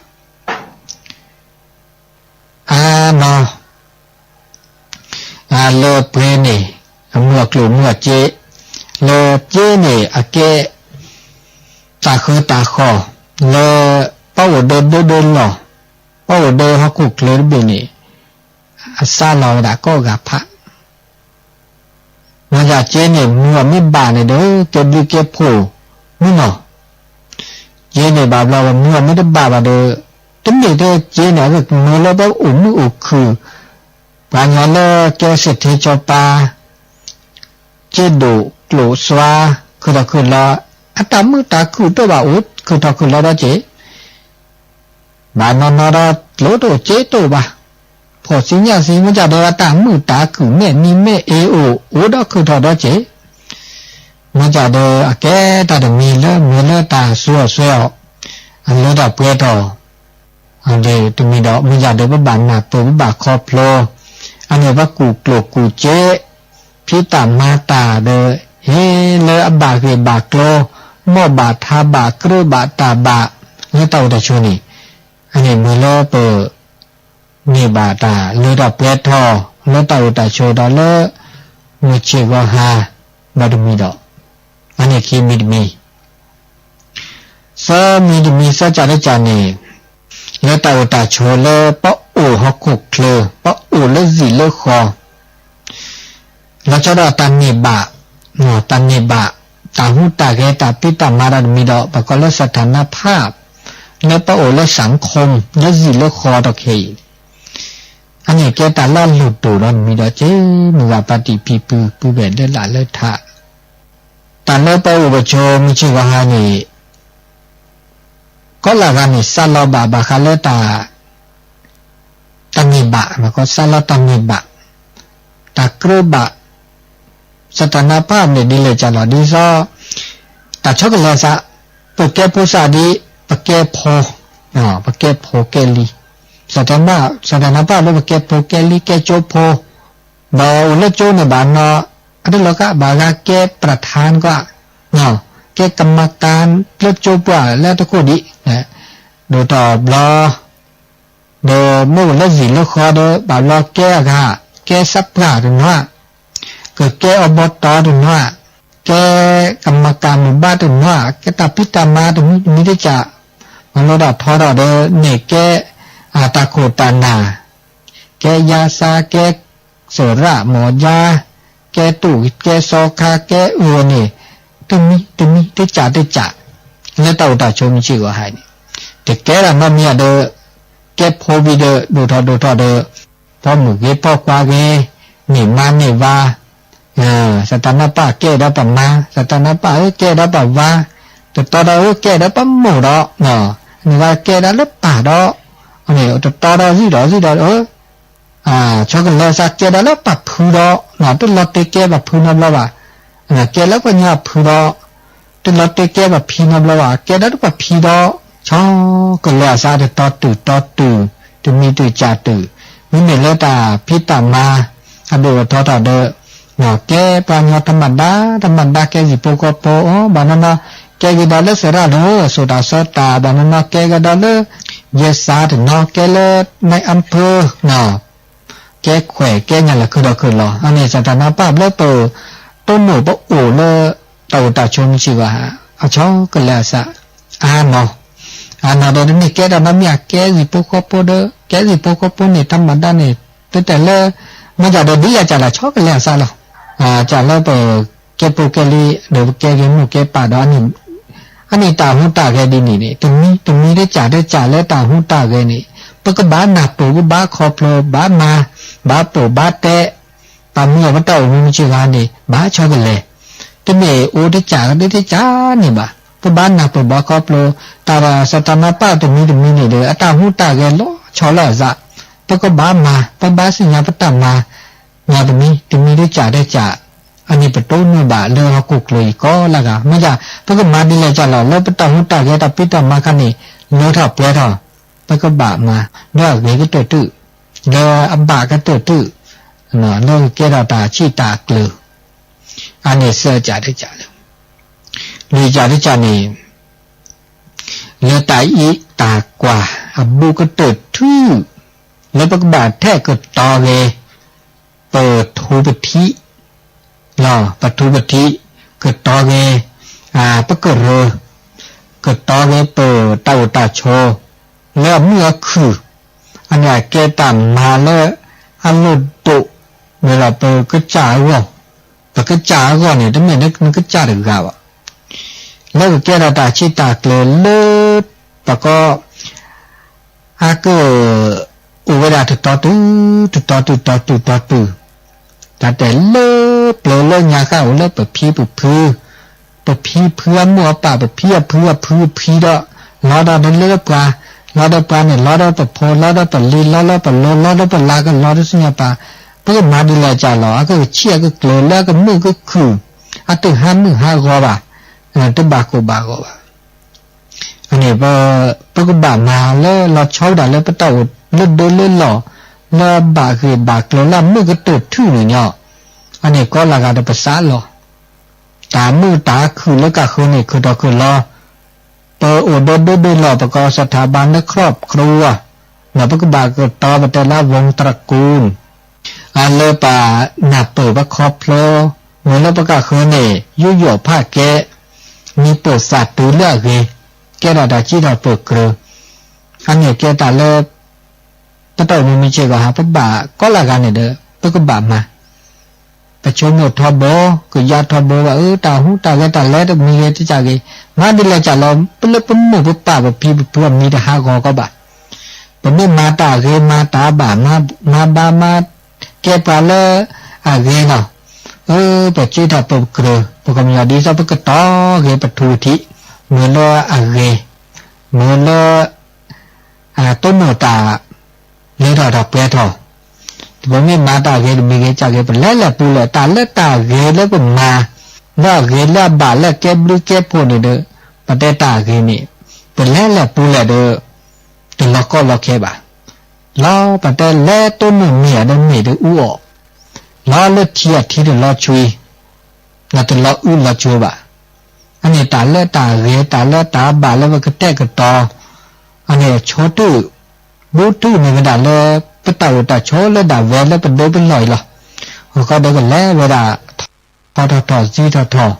အါနီၤ လၢပှဲၤန့ၣ် အမုၢ်အကျိၣ်မုၢ်အစ့, လၢစ့န့ၣ် အကဲ တၢ်ဃၢတၢ်ဃီၣ် လၢ ပအိၣ်ဒၢဒၢဒၢလီၢ်, ပအိၣ်ဒၢဟီၣ်ခိၣ်ချၢတဘ့ၣ်န့ၣ် အစးလီၤဝဲဒၣ်ကိးဂၤဖး မ့ၢ်ဒ်စ့န့ၣ် မုၢ်အမ့ၢ်ဘၣ်န့ၣ်ဒီး ကဲဘျုးကဲဖှိၣ်မုၢ်နီၤ, စ့န့ၣ်ဘၣ်ဘျီဝဲ မုၢ်အမ့ၢ်တဘၣ်ဘၣ်ဒီး တမ့ၢ်ထဲစ့န့ၣ် အကမၢလၢပအိၣ်မုာ်အိၣ်ခုၣ်, ပှၤကညီလၢကဲစ့ထ့စီၤပၤ စ့ဒိၣ်ကျိၣ်စွါ ခုၣ်ထီၣ်ခုၣ်လီၤ, အတၢ်မုာ်တၢ်ခုၣ်တအိၣ်ဘၣ်အိၣ်ခုၣ်ထီၣ်ခုၣ်လီၤဒီးစ့ ဘၣ်နီၢ်နီၢ်ဒီး ကျိၣ်တအိၣ်စ့တအိၣ်ဘၣ်, ဖှီၣ်စံညၣ်စံ မ့ၢ်ဒ်ဒီးအတၢ်မုာ်တၢ်ခုၣ် မဲာ်နံၤမဲာ်အ့အိၣ် အိၣ်ဒီးခုၣ်ထီၣ်ဒီးစ့, မ့ၢ်ဒ်ဒီးအကဲတၢ်တမံၤလၢမ့ၢ်လၢတၢ်စူၤအီၣ်စွဲအီၤ အလၢတၢ်ပှဲၤထီၣ် တမံၤဒီး မ့ၢ်ဒ်ဒီးပဘၣ်နၢ်ပၢၢ် ပဘၣ်ခီဖျိ, အန့ၣ်ပကူၣ်ကျိၣ်ကူၣ်စ့ ဖံးတၢ်မၤတၢ်ဒီး ဟ့ၣ်လၢအဘၣ်ဂ့ၢ်ဘၣ်ကျိၤ, မိၢ်ဘၣ်ထါဘၣ်ကြၢးဘၣ်တၢ်ဘၣ် လၢတၢ်အိၣ်တၢ်ဆိးန့ၣ်, အန့ၣ်မ့ၢ်လၢပ န့ၢ်ဘၣ်တၢ်လၢတၢ်ပှဲၤထီၣ် လၢတၢ်အိၣ်တၢ်ဆိးဒီးလၢ မုၢ်ဆ့ၣ်ဂီၤဟါ ဒီးတမံၤဒီး အန့ၣ်ခံမံၤတမံၤ သၢမံၤတမံၤသၢကၢ်တကၢ်န့ၣ် လၢတၢ်အိၣ်တၢ်ဆိးလၢပအိၣ်ဟီၣ်ခိၣ်ချၢ ပအိၣ်လၢဇံၣ်လၢဃီ လီၤဆီဒၣ်တၢ်န့ၢ်ဘၣ်, တၢ်န့ၢ်ဘၣ်, တၢ်ဟူးတၢ်ဂဲၤ တၢ်ဖံးတၢ်မၤဒီးတမံၤဒီး ပကိးလၢစထၢနဖၣ် လၢပအိၣ်လၢစၣ်ခိၣ် လၢဇံၣ်လၢဃီတခါအံၤ, အန့ၣ်ကဲတၢ်လၢအလိၣ်ဒိၣ်ဒီးတမံၤဒီး က့မုၢ်ဂၤပၢ်တံၢ်ဖံဖု ပုၢ်ဝဲၢ်လၢလာ်လၢထး, တၢ်လၢပအိၣ်ပဆိးမုၢ်ဆ့ၣ်ဂီၤဟါန့ၣ် ကိးလၢဂၤန့ၣ် စးလီၤဘၣ်ဘၣ်ဃးလၢတၢ် တၢ်န့ၢ်ဘၣ်, စးလီၤတၢ်န့ၢ်ဘၣ်, တၢ်ကြၢးဘၣ်, စထၢနဖၣ်န့ၣ်ဒ်လဲၣ်ကၢ်လီၤဒ်သိး တၢ်ဆီကလဲၤစး, ပကဲဖိစးဒ် ပကဲဖိ, ပကဲဖိကဲလံ, စထၢနဖၣ်လၢပကဲဖိကဲလံ ကဲကၠိဖိ, ဒီးအိၣ်လၢကၠိန့ၣ်ဘၣ်နီၤ, အတလီၤကးဘၣ်ဂၤကဲပြထါနကွၢ်, ကဲကမၤကၤလၢကၠိပှၢ်လၢတခိၣ်ဒံး, ဒိၣ်ထီၣ်ဘျီ ဒီးမ့ၢ်အိၣ်လၢဇံၣ်လၢဃီဒီး ဘၣ်ဘျီကဲအဂၤ, ကဲစးပှၢ်တနီၤ, ကကဲအဘီတီတနီၤ, ကဲကမၤကၤမုၢ်ဘါတနီၤ, ကဲတၢ်ဖံးတၢ်မၤတမံၤတမံၤတကၢ်, မၤလိဒီးထီဒီးဒီးန့ၣ်ကဲ တၢ်ခိၣ်တၢ်နၢ်, ကဲယါစါ ကဲစရၣ်မီၢ်ယါ, ကဲတူၣ်ကဲစီခါ ကဲအၢန့ၣ် တမံၤတမံၤတကၢ်တကၢ်, လၢတၢ်အိၣ်တၢ်ဆိးမုၢ်ဆ့ၣ်ဂီၤဟါန့ၣ်, တကဲဒၣ်နီတမံၤဒီး ကဲဖိဝံၤဒီး ဒိၣ်ထီၣ်ဒိၣ်ထီၣ်ဒီး ဖီမုၢ်ဂ့ၤဖီခွါဂ့ၤ, န့ၢ်မါန့ၢ်ဝၤ, စတၢ်နၢ်ပၢၢ်ကဲဒီးပမါ, စတၢ်နၢ်ပၢၢ်ဧၢကဲဒီးပဝၤ, တတီဒီးဧၢကဲဒီးပမိၢ်ဒီး, န့ၢ်ဝၤကဲဒီးလၢပၢ်ဒီး, တတီဒီးစံၣ်ဒီးစံၣ်ဒီးဧၢ ဆီကလဲၤစးကဲဒီးလၢပှၤဖုဒီး, တလီၤတဲာ်ကဲပှၤဖုနီတဘျီဘၣ်, ကဲလၢပှၤကညီဖုဒီး, တလီၤတဲာ်ကဲပှၤဖံနီတဘျီဘၣ်, ကဲဒီးလၢပှၤဖံဒီး, ဆီကလဲၤအစးတတီတုၤတီတုၤ, တမံၤတုၤကၢ်တုၤ, မ့မ့ၢ်လၢတၢ်ဖံးတၢ်မၤ အဒိၣ်အထီထီၣ်ဒီး ကဲပှၤကညီတမၤဒါ, တမၤဒါကဲစံၣ်ဖိဃီဖိ, ဘၣ်နီၢ်နီၢ် ကဲက့ၤဒီးလၢစရၣ်လၢ စိာ်တၢ်စီတၢ်, ဘၣ်နီၢ်နီၢ် ကဲက့ၤဒီးလၢ ယဲစးတနီၤ, ကဲလၢ နၢအဖၢ ကဲခွဲးကဲညၣ်လၢခုၣ်ဒီးခုၣ်လီၤ, အန့ၣ်စတၢ်နၢ်ပၢၢ်လၢပ တိၢ်နီၣ်ပအိၣ်လၢ တၢ်အိၣ်တၢ်ဆိးမုၢ်ဆ့ၣ်ဂီၤဟါ, အဆီကလဲၤအစး, အါနီၤ, အါနီၤဒီးတမ့ၢ်ကဲဒၣ်နီတမံၤ အကဲစံၣ်ဖိဃီဖိဒီး ကဲစံၣ်ဖိဃီဖိန့ၣ် တမၤဒါန့ၣ် တတဲာ်လၢ မ့ၢ်ဒ်ဒီးဒ်လဲၣ်ကၢ်လၢဆီကလဲၤအစးလီၤ, ကၢ်လၢပ ကဲဖိကဲလံ ဒီးပကဲဂ့ၤမိၢ်ကဲပၢ်ဒီး အန့ၣ်တၢ်ဟူးတၢ်ဂဲၤဒ်န့ၣ်န့ၣ် တမံၤတမံၤတကၢ်တကၢ်လၢတၢ်ဟူးတၢ်ဂဲၤန့ၣ် ပကဘၣ်နၢ်ပၢၢ် ပဘၣ်ခီဖျိ ဘၣ်မၤ ဘၣ်ပိာ်ဘၣ်တဲ ပမ့ၢ်အီၤပတၢ်အိၣ်မူမုၢ်ဆ့ၣ်ဂီၤန့ၣ် ဘၣ်ဆီကလဲၤ တမ့ၢ်အိၣ်တကၢ်တကၢ်န့ၣ်ဘၣ် ပဘၣ်နၢ်ပၢၢ်ဘၣ်ခီဖျိ တၢ်ဒီးစတၢ်နၢ်ပၢၢ်တမံၤတမံၤန့ၣ်ဒီး အတၢ်ဟူးတၢ်ဂဲၤလီၤဆီလၢအစး ပကဘၣ်မၤ ပဘၣ်သ့ၣ်ညါပတၢ်မၤ မၤတမံၤ တမံၤတကၢ်တကၢ် အန့ၣ်ပတိၢ်နီၣ်ဘၣ်လၢဟီၣ်ခိၣ်ချၢအံၤကိးလၢဂၤ မ့ၢ်ဒ် ပကမၤဒ်လဲၣ်ကၢ်လီၤ လၢပတၢ်ဟူးတၢ်ဂဲၤတၢ်ဖံးတၢ်မၤခါန့ၣ် လၢထီၣ်ပှဲၤထီၣ် ပကဘၣ်မၤ လၢအဂ့ၤကတၢၢ်တု လၢအဘၣ်ကတၢၢ်တု လၢကကဲထီၣ်တၢ်ဆံၣ်တၢ်ကျၢၤ အန့ၣ်စၢကးတကးလၢ လွံၢ်ကးတကးန့ၣ် လၢတၢ်အံးတၢ်ကွၢ်အဘူးကတၢၢ်ထူၣ် လၢပကဘၣ်ထဲကတီၤဂ့ၤ ပထူပထံး လီၤ ပထူပထံး ကတီၤဂ့ၤ ပကရၢ ကတီၤဂ့ၤပတၢ်အိၣ်တၢ်ဆိး လၢအမုာ်အခုၣ် အန့ၣ်အကဲတၢ်မၤလၢအလိၣ်ဒိၣ် မ့ၢ်လီၤ ပကစၢ်အဂီၢ် ပကစၢ်အဂီၢ်န့ၣ် တမ့ၢ်နကစၢ်တဂၤဘၣ်. လၢကကဲထီၣ်တၢ်စံးတၢ်ကျၢၤလၢ ပကီ အက အိၣ်ဝဲဒၣ်တတီၤတုၤ တတီၤတုၤ တီၤတုၤ တီၤတုၤ, တၢ်တဲလၢပျၢၤလၢညါဃၣ်အိၣ်လၢပဖံပဖု, ပဖံဖုအမိၢ်အပၢ် ပဖံအဖုအဖုအဖံဒီး လီၤဒီးလၢပှၤ, လီၤဒီးပှၤန့ၣ် လီၤဒီးပဖိ လီၤဒီးပလံၤ လီၤဒီးပလိၤ လီၤဒီးပလၤ ကလီၤဒီးဆူညါပၤ, ပကမၤဒ်လဲၣ်ကၢ်လီၤ အကကဆံးအကကျၢၤလၢအကမုာ်ကခုၣ်, အတဟးမုၢ်ဟးဂီၤဘၣ်, တဘၣ်ကိၢ်ဘၣ်ဂီၤဘၣ်. အန့ၣ် ပကဘၣ်မၤလၢလီၤဆီဝဲဒၣ်လၢပတၢ်အိၣ်လၢဒၢလၢလီၢ်, လၢဘၣ်ဂ့ၢ်ဘၣ်ကျၢၤလၢအမုာ်ကတၢၢ်ထူၣ်န့ၣ်ညီ, အန့ၣ်ကီလၢ်ဂၤဒီးပစးလီၤ. တၢ်မုာ်တၢ်ခုၣ်လၢကဃၢၤန့ၣ် ခုၣ်ထီၣ်ခုၣ်လီၤ, ပအိၣ်ဒီးဒၢဒၢလီၢ် ပကီၢ်စထၢဘၣ်နၢခရီၣ်ခရူဝါ, ဒီးပကဘၣ်ကတီၤပတဲလၢ ဝူတြကူၣ် အလၢပနၢ်ပၢၢ်ပခီဖျိ, မ့ၢ်လၢပကဃၢၤန့ၣ် ယူးယီၣ်ဖးကဲ, မံၤပိာ်သးတုၤလၢအဂ့ၤ, ကဲထီၣ်တၢ်စံးထီၣ်ပၢၢ်ကြၢး, အန့ၣ်ကဲတၢ်လၢ ပတၢ်အိၣ်မူမုၢ်ဆ့ၣ်ဂီၤဟး ပဘၣ်ကီလၢ်ဂၤန့ၣ်ဒီး ပကဘၣ်မၤ ပဆိကမိၣ်ထီဘိ, ကယါထီဘိဘၣ် အၢ တၢ်ဟူးတၢ်ဂဲၤတၢ်လဲၤတမံၤဂ့ၤတကးဂ့ၤ, မၤဒ်လဲၣ်ကၢ်လီၤ လၢပမိၢ်ပပၢ်ပဖံပဖုအမံၤတဟးဂီၤကီဘၣ်. ပမ့ၢ်မၤတၢ်ဂ့ၤမၤတၢ်ဘၣ်, မၤဘါမၤကဲပှၤလၢအဂ့ၤလီၤ. အၢ ပစံးထီၣ်ပကြၢး ပကမျီၤဒ်သိးပကတီၤဂ့ၤပထူပထံး, မ့ၢ်လၢအဂ့ၤ, မ့ၢ်လၢ တိၢ်နီၣ်တၢ် လဲၤထီၣ်တၢ်ပှဲၤထီၣ်, ပမ့ၢ်မၤတၢ်ဂ့ၤတမံၤဂ့ၤကၢ်ဂ့ၤ ပလဲၤလဲၤပူၤလဲၣ် တၢ်လၢတၢ်ဂ့ၤလၢပမၤ, လၢအဂ့ၤလၢအဘၣ်လၢအကဲဘျုးကဲဖှိၣ်န့ၣ်ဒီး ပတဲတၢ်ဂ့ၤန့ၣ် ပလဲၤလဲၤပူၤလဲၣ်ဒီး တလီၤကီလီၤခဲဘၣ်. လီၤပတဲလဲၤတိၢ်နီၣ်မ့ၢ်အဒီးမ့ၢ်ဒီးအူအီၣ်, လီၤလၢထံအထံတလီၤဆွံ, ဒီးတလီၤအူလီၤဆွံဘၣ်. အန့ၣ်တၢ်လၢတၢ်ဂ့ၤ တၢ်လၢတၢ်ဘၣ်လၢပကတဲာ်ကတီၤ, အန့ၣ်ဆိတုၢ် ဘူးတုၢ်န့ၣ်ဝဲဒၣ်လၢ ပတၢ်အိၣ်တၢ်ဆိးလၢဒၣ်ဝဲလၢပဒၢပလီၢ်အံၤလီၤ. အဃိဒီးကလဲၤဝဲဒၣ် ထီထီၣ်ထီၣ် ဆံထီၣ်ထီၣ်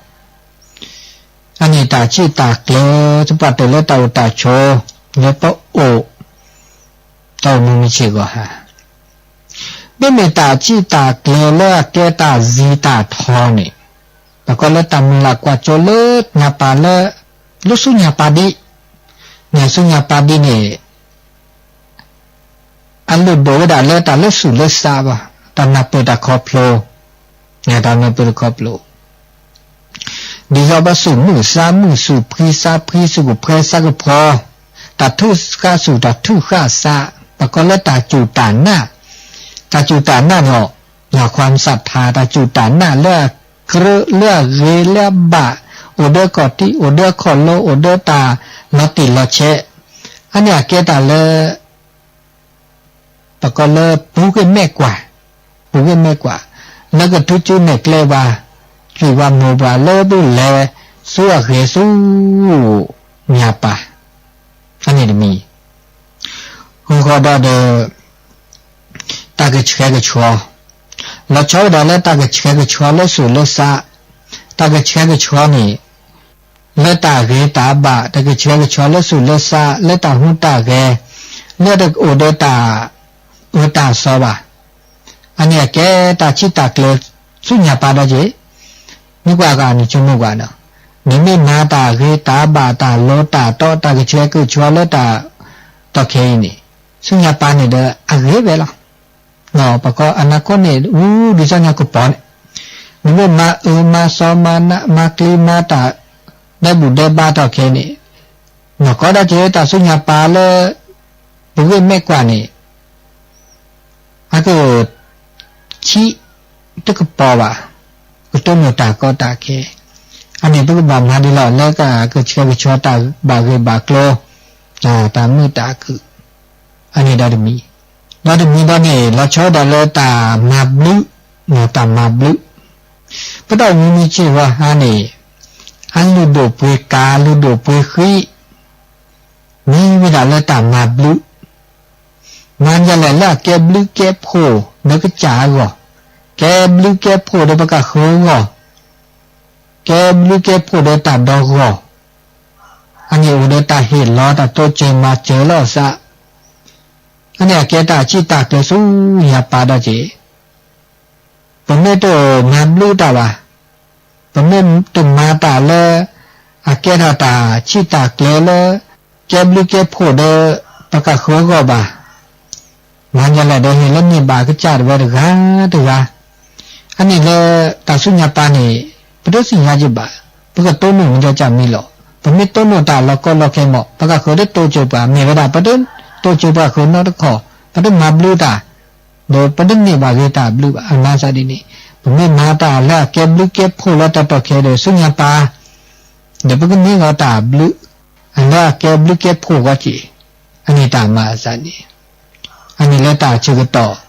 အန့ၣ်တၢ်စံးတၢ်ကျၢၤ သပှၢ်တၢၢ်လၢတၢ်အိၣ်တၢ်ဆိး လၢပအိၣ် တၢ်အိၣ်မူမုၢ်ဆ့ၣ်ဂီၤဟါ, မ့မ့ၢ်တၢ်စံးတၢ်ကျၢၤလၢအကဲတၢ်စံးတၢ်ထီန့ၣ်, ပကိးလၢတၢ်မုၢ်လၢ်ကွၢ်စိလၢညါပၤလၢ လၢဆူညါပၤဒ်, န့ၣ်ဆူညါပၤဒ်န့ၣ် အလုၢ်ဒိၣ်ဝဲဒၣ်လၢတၢ်လၢသူၣ်လၢသးဘၣ်, တၢ်နၢ်ပၢၢ်တၢ်ခီဖျိ, တၢ်နၢ်ပၢၢ်တၢ်ခီဖျိ ဒ်သိးပသူၣ်မုာ်သးမုာ် သူၣ်ဖှံသးဖှံ သူၣ်ကဖှဲသးကဖှီ, တၢ်ထုးဃာ်သူၣ် တၢ်ထုးဃာ်သး, ပကိးလၢတၢ်စူၢ်တၢ်နာ်, တၢ်စူၢ်တၢ်နာ်န့ၣ် လၢခွါမုၢ်သးထါ တၢ်စူၢ်တၢ်နာ်လၢအကြၢး လၢအဂ့ၤ လၢအဘၣ်, အိၣ်ဒီးခီၣ်ထံး အိၣ်ဒီးခီၣ်လိ အိၣ်ဒီးတၢ်လီၤတံၢ်လီၤဆဲး, အန့ၣ်အကဲတၢ်လၢ ပကိးလၢပူၤဂ့ၢ်မဲာ်ကွၢ်, ပူၤဂ့ၢ်မဲာ်ကွၢ်, လၢကထုးစုနဲၣ်ကျဲပှၤ, ကွံာ်ပှၤမိၢ်ပှၢ်လၢဒုးလဲၤဆူအဂ့ၤဆူ ညါပၤ, အန့ၣ်တမံၤ, အဃိဃီဒီး တၢ်ကဆှဲကဆှီ, လီၤဆီဝဲဒၣ်လၢတၢ်ကဆှဲကဆှီလၢသူၣ်လၢသး, တၢ်ကဆှဲကဆှီန့ၣ် လၢတၢ်ဂ့ၤတၢ်ဘၣ်, တၢ်ကဆှဲကဆှီလၢသူၣ်လၢသး လၢတၢ်ဟူးတၢ်ဂဲၤ, လၢတအိၣ်ဒီးတၢ်အၢတၢ်သီဘၣ်, အန့ၣ်အကဲတၢ်စံးတၢ်ကျၢၤဆူညါပၤဒီးက့ၤ, မ့ၢ်ကွၢ်ဂၤန့ၣ်ဆိကမိၣ်ကွၢ်ဒီး, နမ့ၢ်မၤတၢ်ဂ့ၤတၢ်ဘၣ် တၢ်လီၤတၢ်တီ တၢ်ကဆှဲကဆှီလၢတၢ် တီၢ်ခဲအံၤန့ၣ်, ဆူညါပၤန့ၣ်ဒီးအဂ့ၤဝဲလီၤ. ပကိးအနၢ်ခိန့ၣ် အူဒ်သိးညါကပီၤန့ၣ်, နမ့ၢ်မၤအၢမၤသီမၤနးမၤကျံမၤတၢ် ဒဲးဘူၣ်ဒဲးဘါတီၢ်ခဲအံၤန့ၣ်, နီၢ်ကီဒၣ်က့ၤတၢ်ဆူညါပၤလၢ ပဂ့ၢ်မဲာ်ကွၢ်န့ၣ် အက ဆံး တကပီၤဘၣ်, ကတိၢ်နီၣ်တၢ်ကီတၢ်ခဲ, အန့ၣ်ပကဘၣ်မၤဒ်လဲၣ် လၢကကဆှဲကဆှီတၢ်ဘၣ်ဂ့ၤဘၣ်ကျိၤ, တၢ်မုာ်တၢ်ခုၣ်, အန့ၣ်ဒီးတမံၤ, ဒီးတမံၤဒီးန့ၣ် လီၤဆီဒၣ်လၢတၢ်မၤဘျုး, တၢ်မၤဘျုး, ပတၢ်အိၣ်မူမုၢ်ဆ့ၣ်ဝါဟါန့ၣ် အလုၢ်ဒိၣ်ပှ့ၤကၤ လုၢ်ဒိၣ်ပှ့ၤဃံ မ့ၢ်ဝဲဒၣ်လၢတၢ်မၤဘျုး, မၤဒ်လဲၣ်လၢအကဲဘျုးကဲဖှိၣ်ဒီးကစၢ်အဂီၢ်, ကဲဘျုးကဲဖှိၣ်ဒီးပကဃၢၤအဂီၢ်, ကဲဘျုးကဲဖှိၣ်ဒီးတၢ်ဒီဂီၢ်, အန့ၣ်အိၣ်ဒီးတၢ်ဟ့ၣ်လီၤတၢ်တိစၢၤမၤစၢၤလီၤအသး, အန့ၣ်အကဲတၢ်စံးတၢ်ကျၢၤဆူညါပၢ်ဒီးက့ၤ ပမ့ၢ်တမၤဘျုးတၢ်ဘၣ်, ပမ့ၢ်တမၤတၢ်လၢ အကဲထီၣ်တၢ်ဆံးတၢ်ကျၢၤလၢ ကဲဘျုးကဲဖှိၣ်ဒီး ပကဃၢၤအဂီၢ်ဘၣ်, မၤဒ်လဲၣ်ဒီးဟ့ၣ်လၢန့ၢ်ဘၣ်ကစၢ်တဝဲတဂၤတဂၤ, အန့ၣ်လၢတၢ်ဆူညါပၢ်န့ၣ် ပတသ့ၣ်ညါက့ၤဘၣ်, ပကတိၢ်နီၣ်မ့ၢ်ဒီးကမံၤလီၤ, ပမ့ၢ်တိၢ်နီၣ်တၢ်လီၤကီလီၤခဲမး ပကဃၢၤတတိစၢၤပှၤ မ့ၢ်ဝဲဒၣ်ပတတိစၢၤပှၤဃၢၤနီတခီၣ်, ပတမၤဘျုးတၢ် ဒီးပတန့ၢ်ဘၣ်ဂ့ၤတၢ်ဘျုးဘၣ်. အမၤသးဒ်န့ၣ် ပမ့ၢ်မၤတၢ်လၢအကဲဘျုးကဲဖှိၣ်လၢတၢ်တီၢ်ခဲဒီးဆူညါပၢ်, ဒီးပကန့ၢ်ဂီၤတၢ်ဘျုး အလၢအကဲဘျုးကဲဖှိၣ်ဂီၢ်က့ၤ, အန့ၣ်တၢ်မၤအသးန့ၣ်, အန့ၣ်လၢတၢ်ဆၢကတီၢ်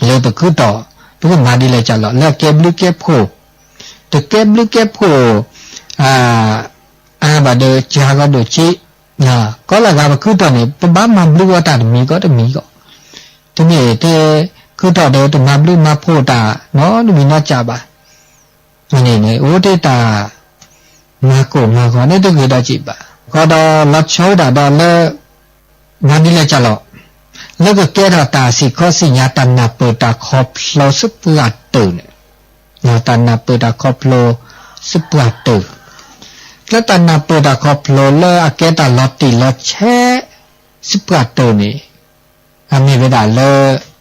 လၢပခုထီၣ် ပကမၤဒ်လဲၣ်ကလီၤ လၢအကဲဘျုးကဲဖှိၣ်, တကဲဘျုးကဲဖှိၣ် အါဘၣ်ဒီးကါဂီၤဒိၣ်က့, ကီလၢဂၤပခုထီၣ်န့ၣ် ပဘၣ်မၤဘျုးဂီၤတၢ်တမံၤဂီၢ်တမံၤဂီၢ်, တမ့ၢ်တဲ ခုထီၣ်ဒီးတမၤဘျုးမၤဖှိၣ်တၢ် နီတမံၤနီကၢ်ဘၣ်. န့ၣ်န့ၣ် အိၣ်တ့ၢ်တၢ် မၤကိၢ်မၤဂီၤန့ၣ်တဂ့ၤဒီးက့ၤဘၣ်. ဃီဒီးလီၤဆီဝဲဒၣ်ဒီးလၢ မၤဒ်လဲၣ်ကလီၤ, လၢကကဲထီၣ်တၢ်စံၣ်ခီစံၣ်ညါ တၢ်နၢ်ပၢၢ်တၢ်ခီဖျိစ့ၢ်ပှၤတၢၢ်န့ၣ်, တၢ်နၢ်ပၢၢ်တၢ်ခီဖျိစ့ၢ်ပှၤတၢၢ်, လၢတၢ်နၢ်ပၢၢ်တၢ်ခီဖျိလၢအကဲတၢ်လီၤတံၢ်လီၤဆဲး စ့ၢ်ပှၤတၢၢ်န့ၣ် အမ့ၢ်ဝဲဒၣ်လၢ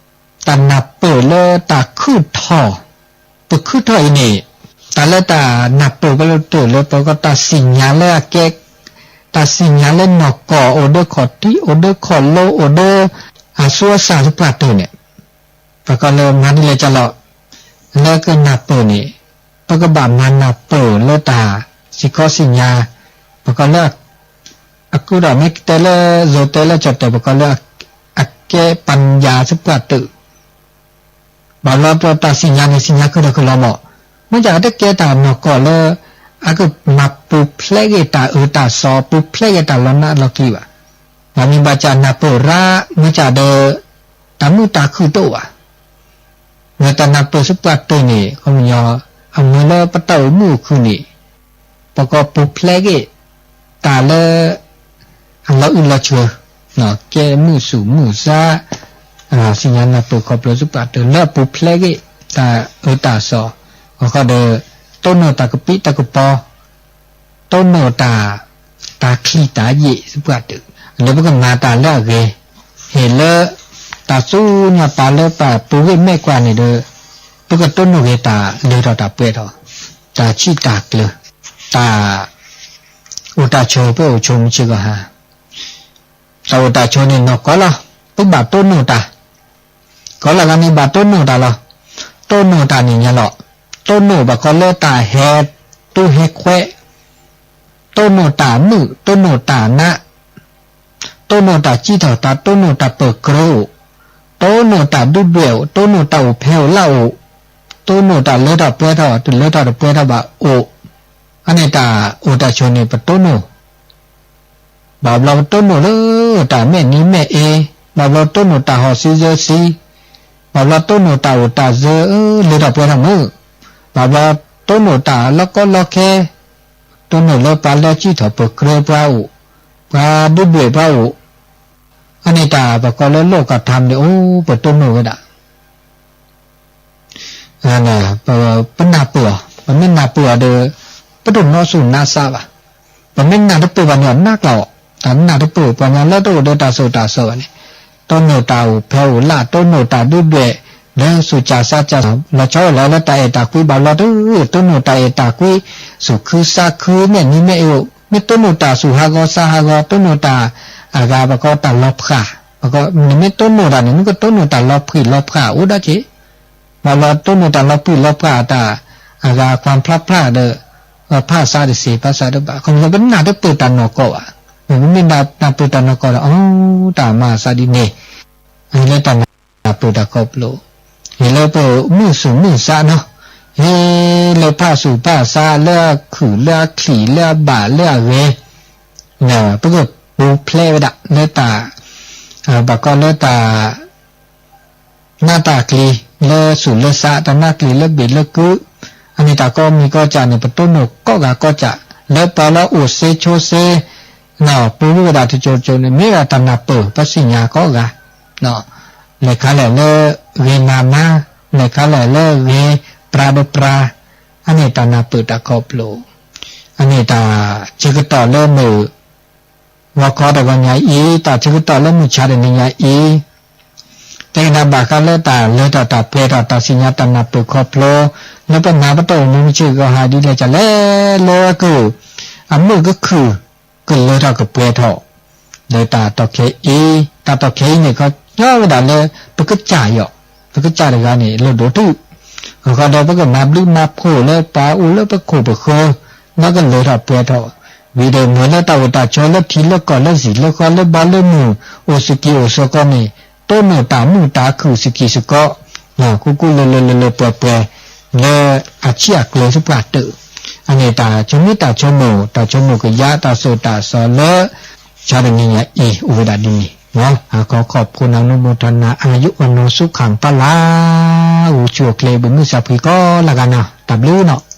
တၢ်နၢ်ပၢၢ်လၢတၢ်ခုထီၣ်, ပခုထီၣ်အံၤန့ၣ်, တၢ်လၢတၢ်နၢ်ပၢၢ်ပလီၤတၢၢ်လၢပကီၢ်တၢ်စံၣ်ညါလၢအကဲ, တၢ်စံၣ်ညါလၢနီၢ်ကီၢ် အိၣ်ဒီးခီၣ်ထံး အိၣ်ဒီးခီၣ်လိ အိၣ်ဒီး အစိအစၢ်စ့ၢ်ပှၤတၢၢ်န့ၣ် ပကီၢ်လၢမၤဒ်လဲၣ်ကလီၤ, လၢကနၢ်ပၢၢ်န့ၣ်, ပကဘၣ်မၤနၢ်ပၢၢ်လၢတၢ်စံၣ်ခီစံၣ်ညါ, ပကီၢ်လၢ အကူဒီးမ့ၢ်တဲလၢ ယိၤတဲလၢကၠီၣ်တဲၣ် ပကီၢ်လၢ အကဲပညါစ့ၢ်ပှၤတၢၢ်, ဘၣ်လီၤဒီးတၢ်စံၣ်ညါန့ၣ် စံၣ်ညါခုဒီးခုလီၤမး, မ့ၢ်ကတကဲတၢ်နီၢ်ကီၢ်လၢ အကမၤပူၤဖျဲးဂ့ၤတၢ်အၢတၢ်သီ ပူၤဖျဲးဂ့ၤတၢ်လီၤနးလီၤကံဘၣ်. ဘၣ်မ့ၢ်ဘၣ်ဆၣ်နၢ်ပၢၢ်ရၣ် မ့ၢ်ကဒီး တၢ်မုာ်တၢ်ခုၣ်တအိၣ်ဘၣ်. လၢတၢ်နၢ်ပၢၢ်စ့ၢ်ပှၤတၢၢ်န့ၣ် ခီပညီ အမ့ၢ်လၢပတၢ်အိၣ်မုာ်အိၣ်ခုၣ်န့ၣ် ပကီၢ်ပူၤဖျဲးဂ့ၤ တၢ်လၢ အလီၤအုၣ်လီၤဆှၢ, ကဲမုာ်သူၣ်မုာ်သး, စံၣ်ညါနၢ်ပၢၢ်ခီဖျိစ့ၢ်ပှၤတၢၢ်လၢအပူၤဖျဲးဂ့ၤ တၢ်အၢတၢ်သီ, အဃိဒီး တိၢ်နီၣ်တၢ်ကပံးတၢ်ကပီၤ တိၢ်နီၣ်တၢ် တၢ်ချံၣ်တၢ်ယ့ၣ်စ့ၢ်ပှၤတၢၢ်, လၢပကမၤတၢ်လၢအဂ့ၤ, ဟ့ၣ်လၢ တၢ်ဆူညါပၢ်လၢပှၤပူၤဂ့ၤမဲာ်ကွၢ်န့ၣ်ဒီး ပကတိၢ်နီၣ်ဂ့ၤတၢ်လၢထီၣ်တၢ်ပှဲၤထီၣ်, တၢ်ဆံးတၢ်ကျၢၤ, တၢ် အိၣ်တၢ်ဆိး ပအိၣ်ဆိးမုၢ်ဆ့ၣ်ဂီၤဟါ, တၢ်အိၣ်တၢ်ဆိးန့ၣ်နီၢ်ကီၢ်လီၤ, ပဘၣ်တိၢ်နီၣ်တၢ် ကီၢ်လၢဂၤန့ၣ်ဘၣ်တိၢ်နီၣ်တၢ်လီၤ. တိၢ်နီၣ်တၢ်န့ၣ်ညါလီၤ. တိၢ်နီၣ်ဘၣ်ကီးလၢတၢ်ဟဲတူၢ်ဟဲခွဲး, တိၢ်နီၣ်တၢ်မုာ် တိၢ်နီၣ်တၢ်နး, တိၢ်နီၣ်တၢ်စံးထီၣ်ပသး တိၢ်နီၣ်တၢ်ပၢၢ်ကြၢးအိၣ်, တိၢ်နီၣ်တၢ်ဒုၣ်ဒွဲၣ်အိၣ်, တိၢ်နီၣ်တၢ်အိၣ်ဖဲအိၣ်လၢအိၣ်, တိၢ်နီၣ်တၢ်လၢထီၣ်ပှဲၤထီၣ် တလၢထီၣ်တပှဲၤထီၣ်ဘၣ်အိၣ်, အန့ၣ်တၢ်အိၣ်တၢ်ဆိးန့ၣ်ပတိၢ်နီၣ် ဘၣ်ဘျီပတိၢ်နီၣ်လၢတၢ်မဲာ်နံၤမဲာ်အ့, ဘၣ်ဘျီတိၢ်နီၣ်တၢ်ဟီၣ်ဆံးစၢဆံး, ဘၣ်ဘျီတိၢ်နီၣ်တၢ်အိၣ်တၢ်စၢ လၢထီၣ်ပှဲၤထီၣ်မုာ်, ဘၣ်ဘျီတိၢ်နီၣ်တၢ်လီၤကီလီၤခဲ, တိၢ်နီၣ်လၢပှၤလၢစံးထီၣ်ပသးကြၢးပှၤအိၣ်, ပှၤဒုၣ်ဒွဲၣ်ပှၤအိၣ်, အန့ၣ်တၢ်ပှၤကိးလၢလီၢ်ကထါမ့ၢ်အိၣ် ပတိၢ်နီၣ်ဝဲဒၣ် ပနၢ်ပၢၢ်အီၤ, ပမ့ၢ်နၢ်ပၢၢ်အီၤဒီး ပတနီၣ်သူၣ်နၢ်သးဘၣ်. ပမ့ၢ်နၢ်တပၢၢ်ဘၣ်န့ၣ် အနၢ်ကျီၣ်အီၤ, တၢ်နၢ်တပၢၢ် ပှၤကညီလၢတအိၣ်ဒီးတၢ်သိၣ်တၢ်သီဘၣ်န့ၣ်, တိၢ်နီၣ်တၢ်အိၣ်ဖဲအိၣ်လၢ တိၢ်နီၣ်တၢ်ဒုၣ်ဒွဲၣ် လၢသူၣ်စၢ်သးစၢ် လီၤဆီဝဲလၢတၢ်အဲၣ်တၢ်ကွံ ဘၣ်ဘျီတ တိၢ်နီၣ်တၢ်အဲၣ်တၢ်ကွံ သူၣ်ခုသးခု မဲာ်နံၤမဲာ်အ့အိၣ်, မ့ၢ်တိၢ်နီၣ်တၢ်သူၣ်ဟးဂီၤသးဟးဂီၤ တိၢ်နီၣ်တၢ်အဂၤ ပကိးတၢ်လီၤဖှၣ်, နမ့ၢ်တိၢ်နီၣ်တၢ်န့ၣ် နကတိၢ်နီၣ်တၢ်လီၤဖှံၣ်လီၤဖှၣ်အိၣ်ဒၣ်က့ၤ ဘၣ်ဘျီတိၢ်နီၣ်တၢ်လီၤဖှံၣ်လီၤဖှၣ်တၢ်အဂၤ ကွၢ်ဖျါဖျါဒီး ဖးသးတသ့ ဖးသးတဘၣ် ခီဖျိပနၢ်တပၢၢ်တၢ်နီၢ်ကီၢ်ဘၣ်. ပမ့ၢ်နၢ်ပၢၢ်တၢ်နီၢ်ကီၢ်ဒီး အီ တၢ်မၤသးဒ်န့ၣ် လၢတၢ်နၢ်ပၢၢ်တၢ်ခီဖျိ ဟ့ၣ်လၢပမုာ်သူၣ်မုာ်သးနီၤ ဟ့ၣ် လၢဖၣ်ဆူးဖၣ်ဆါ လၢအခုးလၢအချံး လၢအဘၣ်လၢအဂဲၤ ပကပူၤဖျဲးဝဲဒၣ်လၢတၢ် ဘၣ်ကီလၢတၢ် နၢ်တၢ်ကျံၤလၢဆူးလၢဆါ တၢ်နၢ်ကျံၤလၢဘ့ၣ်လၢကု အန့ၣ်တၢ်ကိးမံၤကိးကၢ်န့ၣ် ပတိၢ်နီၣ်ကိးဂၤကိးကၢ် လၢပှၤလၢအိၣ်စ့ဆိစ့ ပူၤဝဲဒၣ်တစိၤစိၤန့ၣ် မ့ၢ်ဝဲဒၣ်တၢ်နၢ်ပၢၢ် ပသ့ၣ်ညါကိးဂၤ လဲၤခါလဲၣ်လၢဂဲၤမၤမါ လဲၤခါလဲၣ်လၢဂဲၤပြးဒီးပြး အန့ၣ်တၢ်နၢ်ပၢၢ်တၢ်ခီဖျိ အန့ၣ်တၢ်ဆၢကတီၢ်လၢမုၢ် ဂီၤခီတဂီၤညါအံၤ တၢ်ဆၢကတီၢ်လၢမုၢ်ဆါတနံၤညါအံၤ တဲကဒါဘၣ်ဃးလၢတၢ်လၢထီၣ်တၢ်ပှဲၤထီၣ် တၢ်သ့ၣ်ညါတၢ်နၢ်ပၢၢ်ခီဖျိ လၢပမၤပတီၢ်အိၣ်မူမုၢ်ဆ့ၣ်ဂီၤဟါဒ်လဲၣ်ကလဲၣ် လၢက အမုာ်ကခုၣ် ကလၢထီၣ်ကပှဲၤထီၣ် လၢတၢ်တီၢ်ခဲအံၤ တၢ်တီၢ်ခဲအံၤန့ၣ် ခီညီဝဲဒၣ်လၢ ပကစၢ်ယီၤ ပကစၢ်တဂၤန့ၣ် လိၣ်ဒိၣ်တုာ် အဃိဒီးပကမၤဘျုးမၤဖှိၣ်လၢပှၤအိၣ်လၢပခိၣ်ပဃၢၤ လၢကလၢထီၣ်ပှဲၤထီၣ် ဝံၤဒီးမ့ၢ်လၢတၢ်အိၣ်တၢ်ဆိးလၢထံလၢကီၢ်လၢစံာ်လၢဃီလၢဘီလၢမုၢ် အိၣ်စကံးအိၣ်စကီးန့ၣ် တိၢ်နီၣ်တၢ်မုာ်တၢ်ခုၣ်စကံးစကီး ကူကူလၢလၢလၢလၢပှဲၤပှဲၤ လၢအဆံးအကျဲသပှၢ်တၢၢ် အန့ၣ်တၢ်ဆိမိၣ်တၢ်ဆိကမိၣ် တၢ်ဆိကမိၣ်ကယၢ တၢ်စိၣ်တၢ်စီလၢ ဆါတနံၤညါအံၤ အိၣ်ဝဲဒၣ်ဒ်န့ၣ် အကီခီၣ်ဖိနၤ နုမူထနၤ အယုၢ်အနီၢ်ဆူၣ်ခၣ်ပၢ်လၢ ဂုာ်ဆူၣ်အိၣ်ချ့ ဘုးမုၢ်စၢ်ဖှံကိးလၢ်ဂၤနီၤ တၢ်ဘျုးနီၤ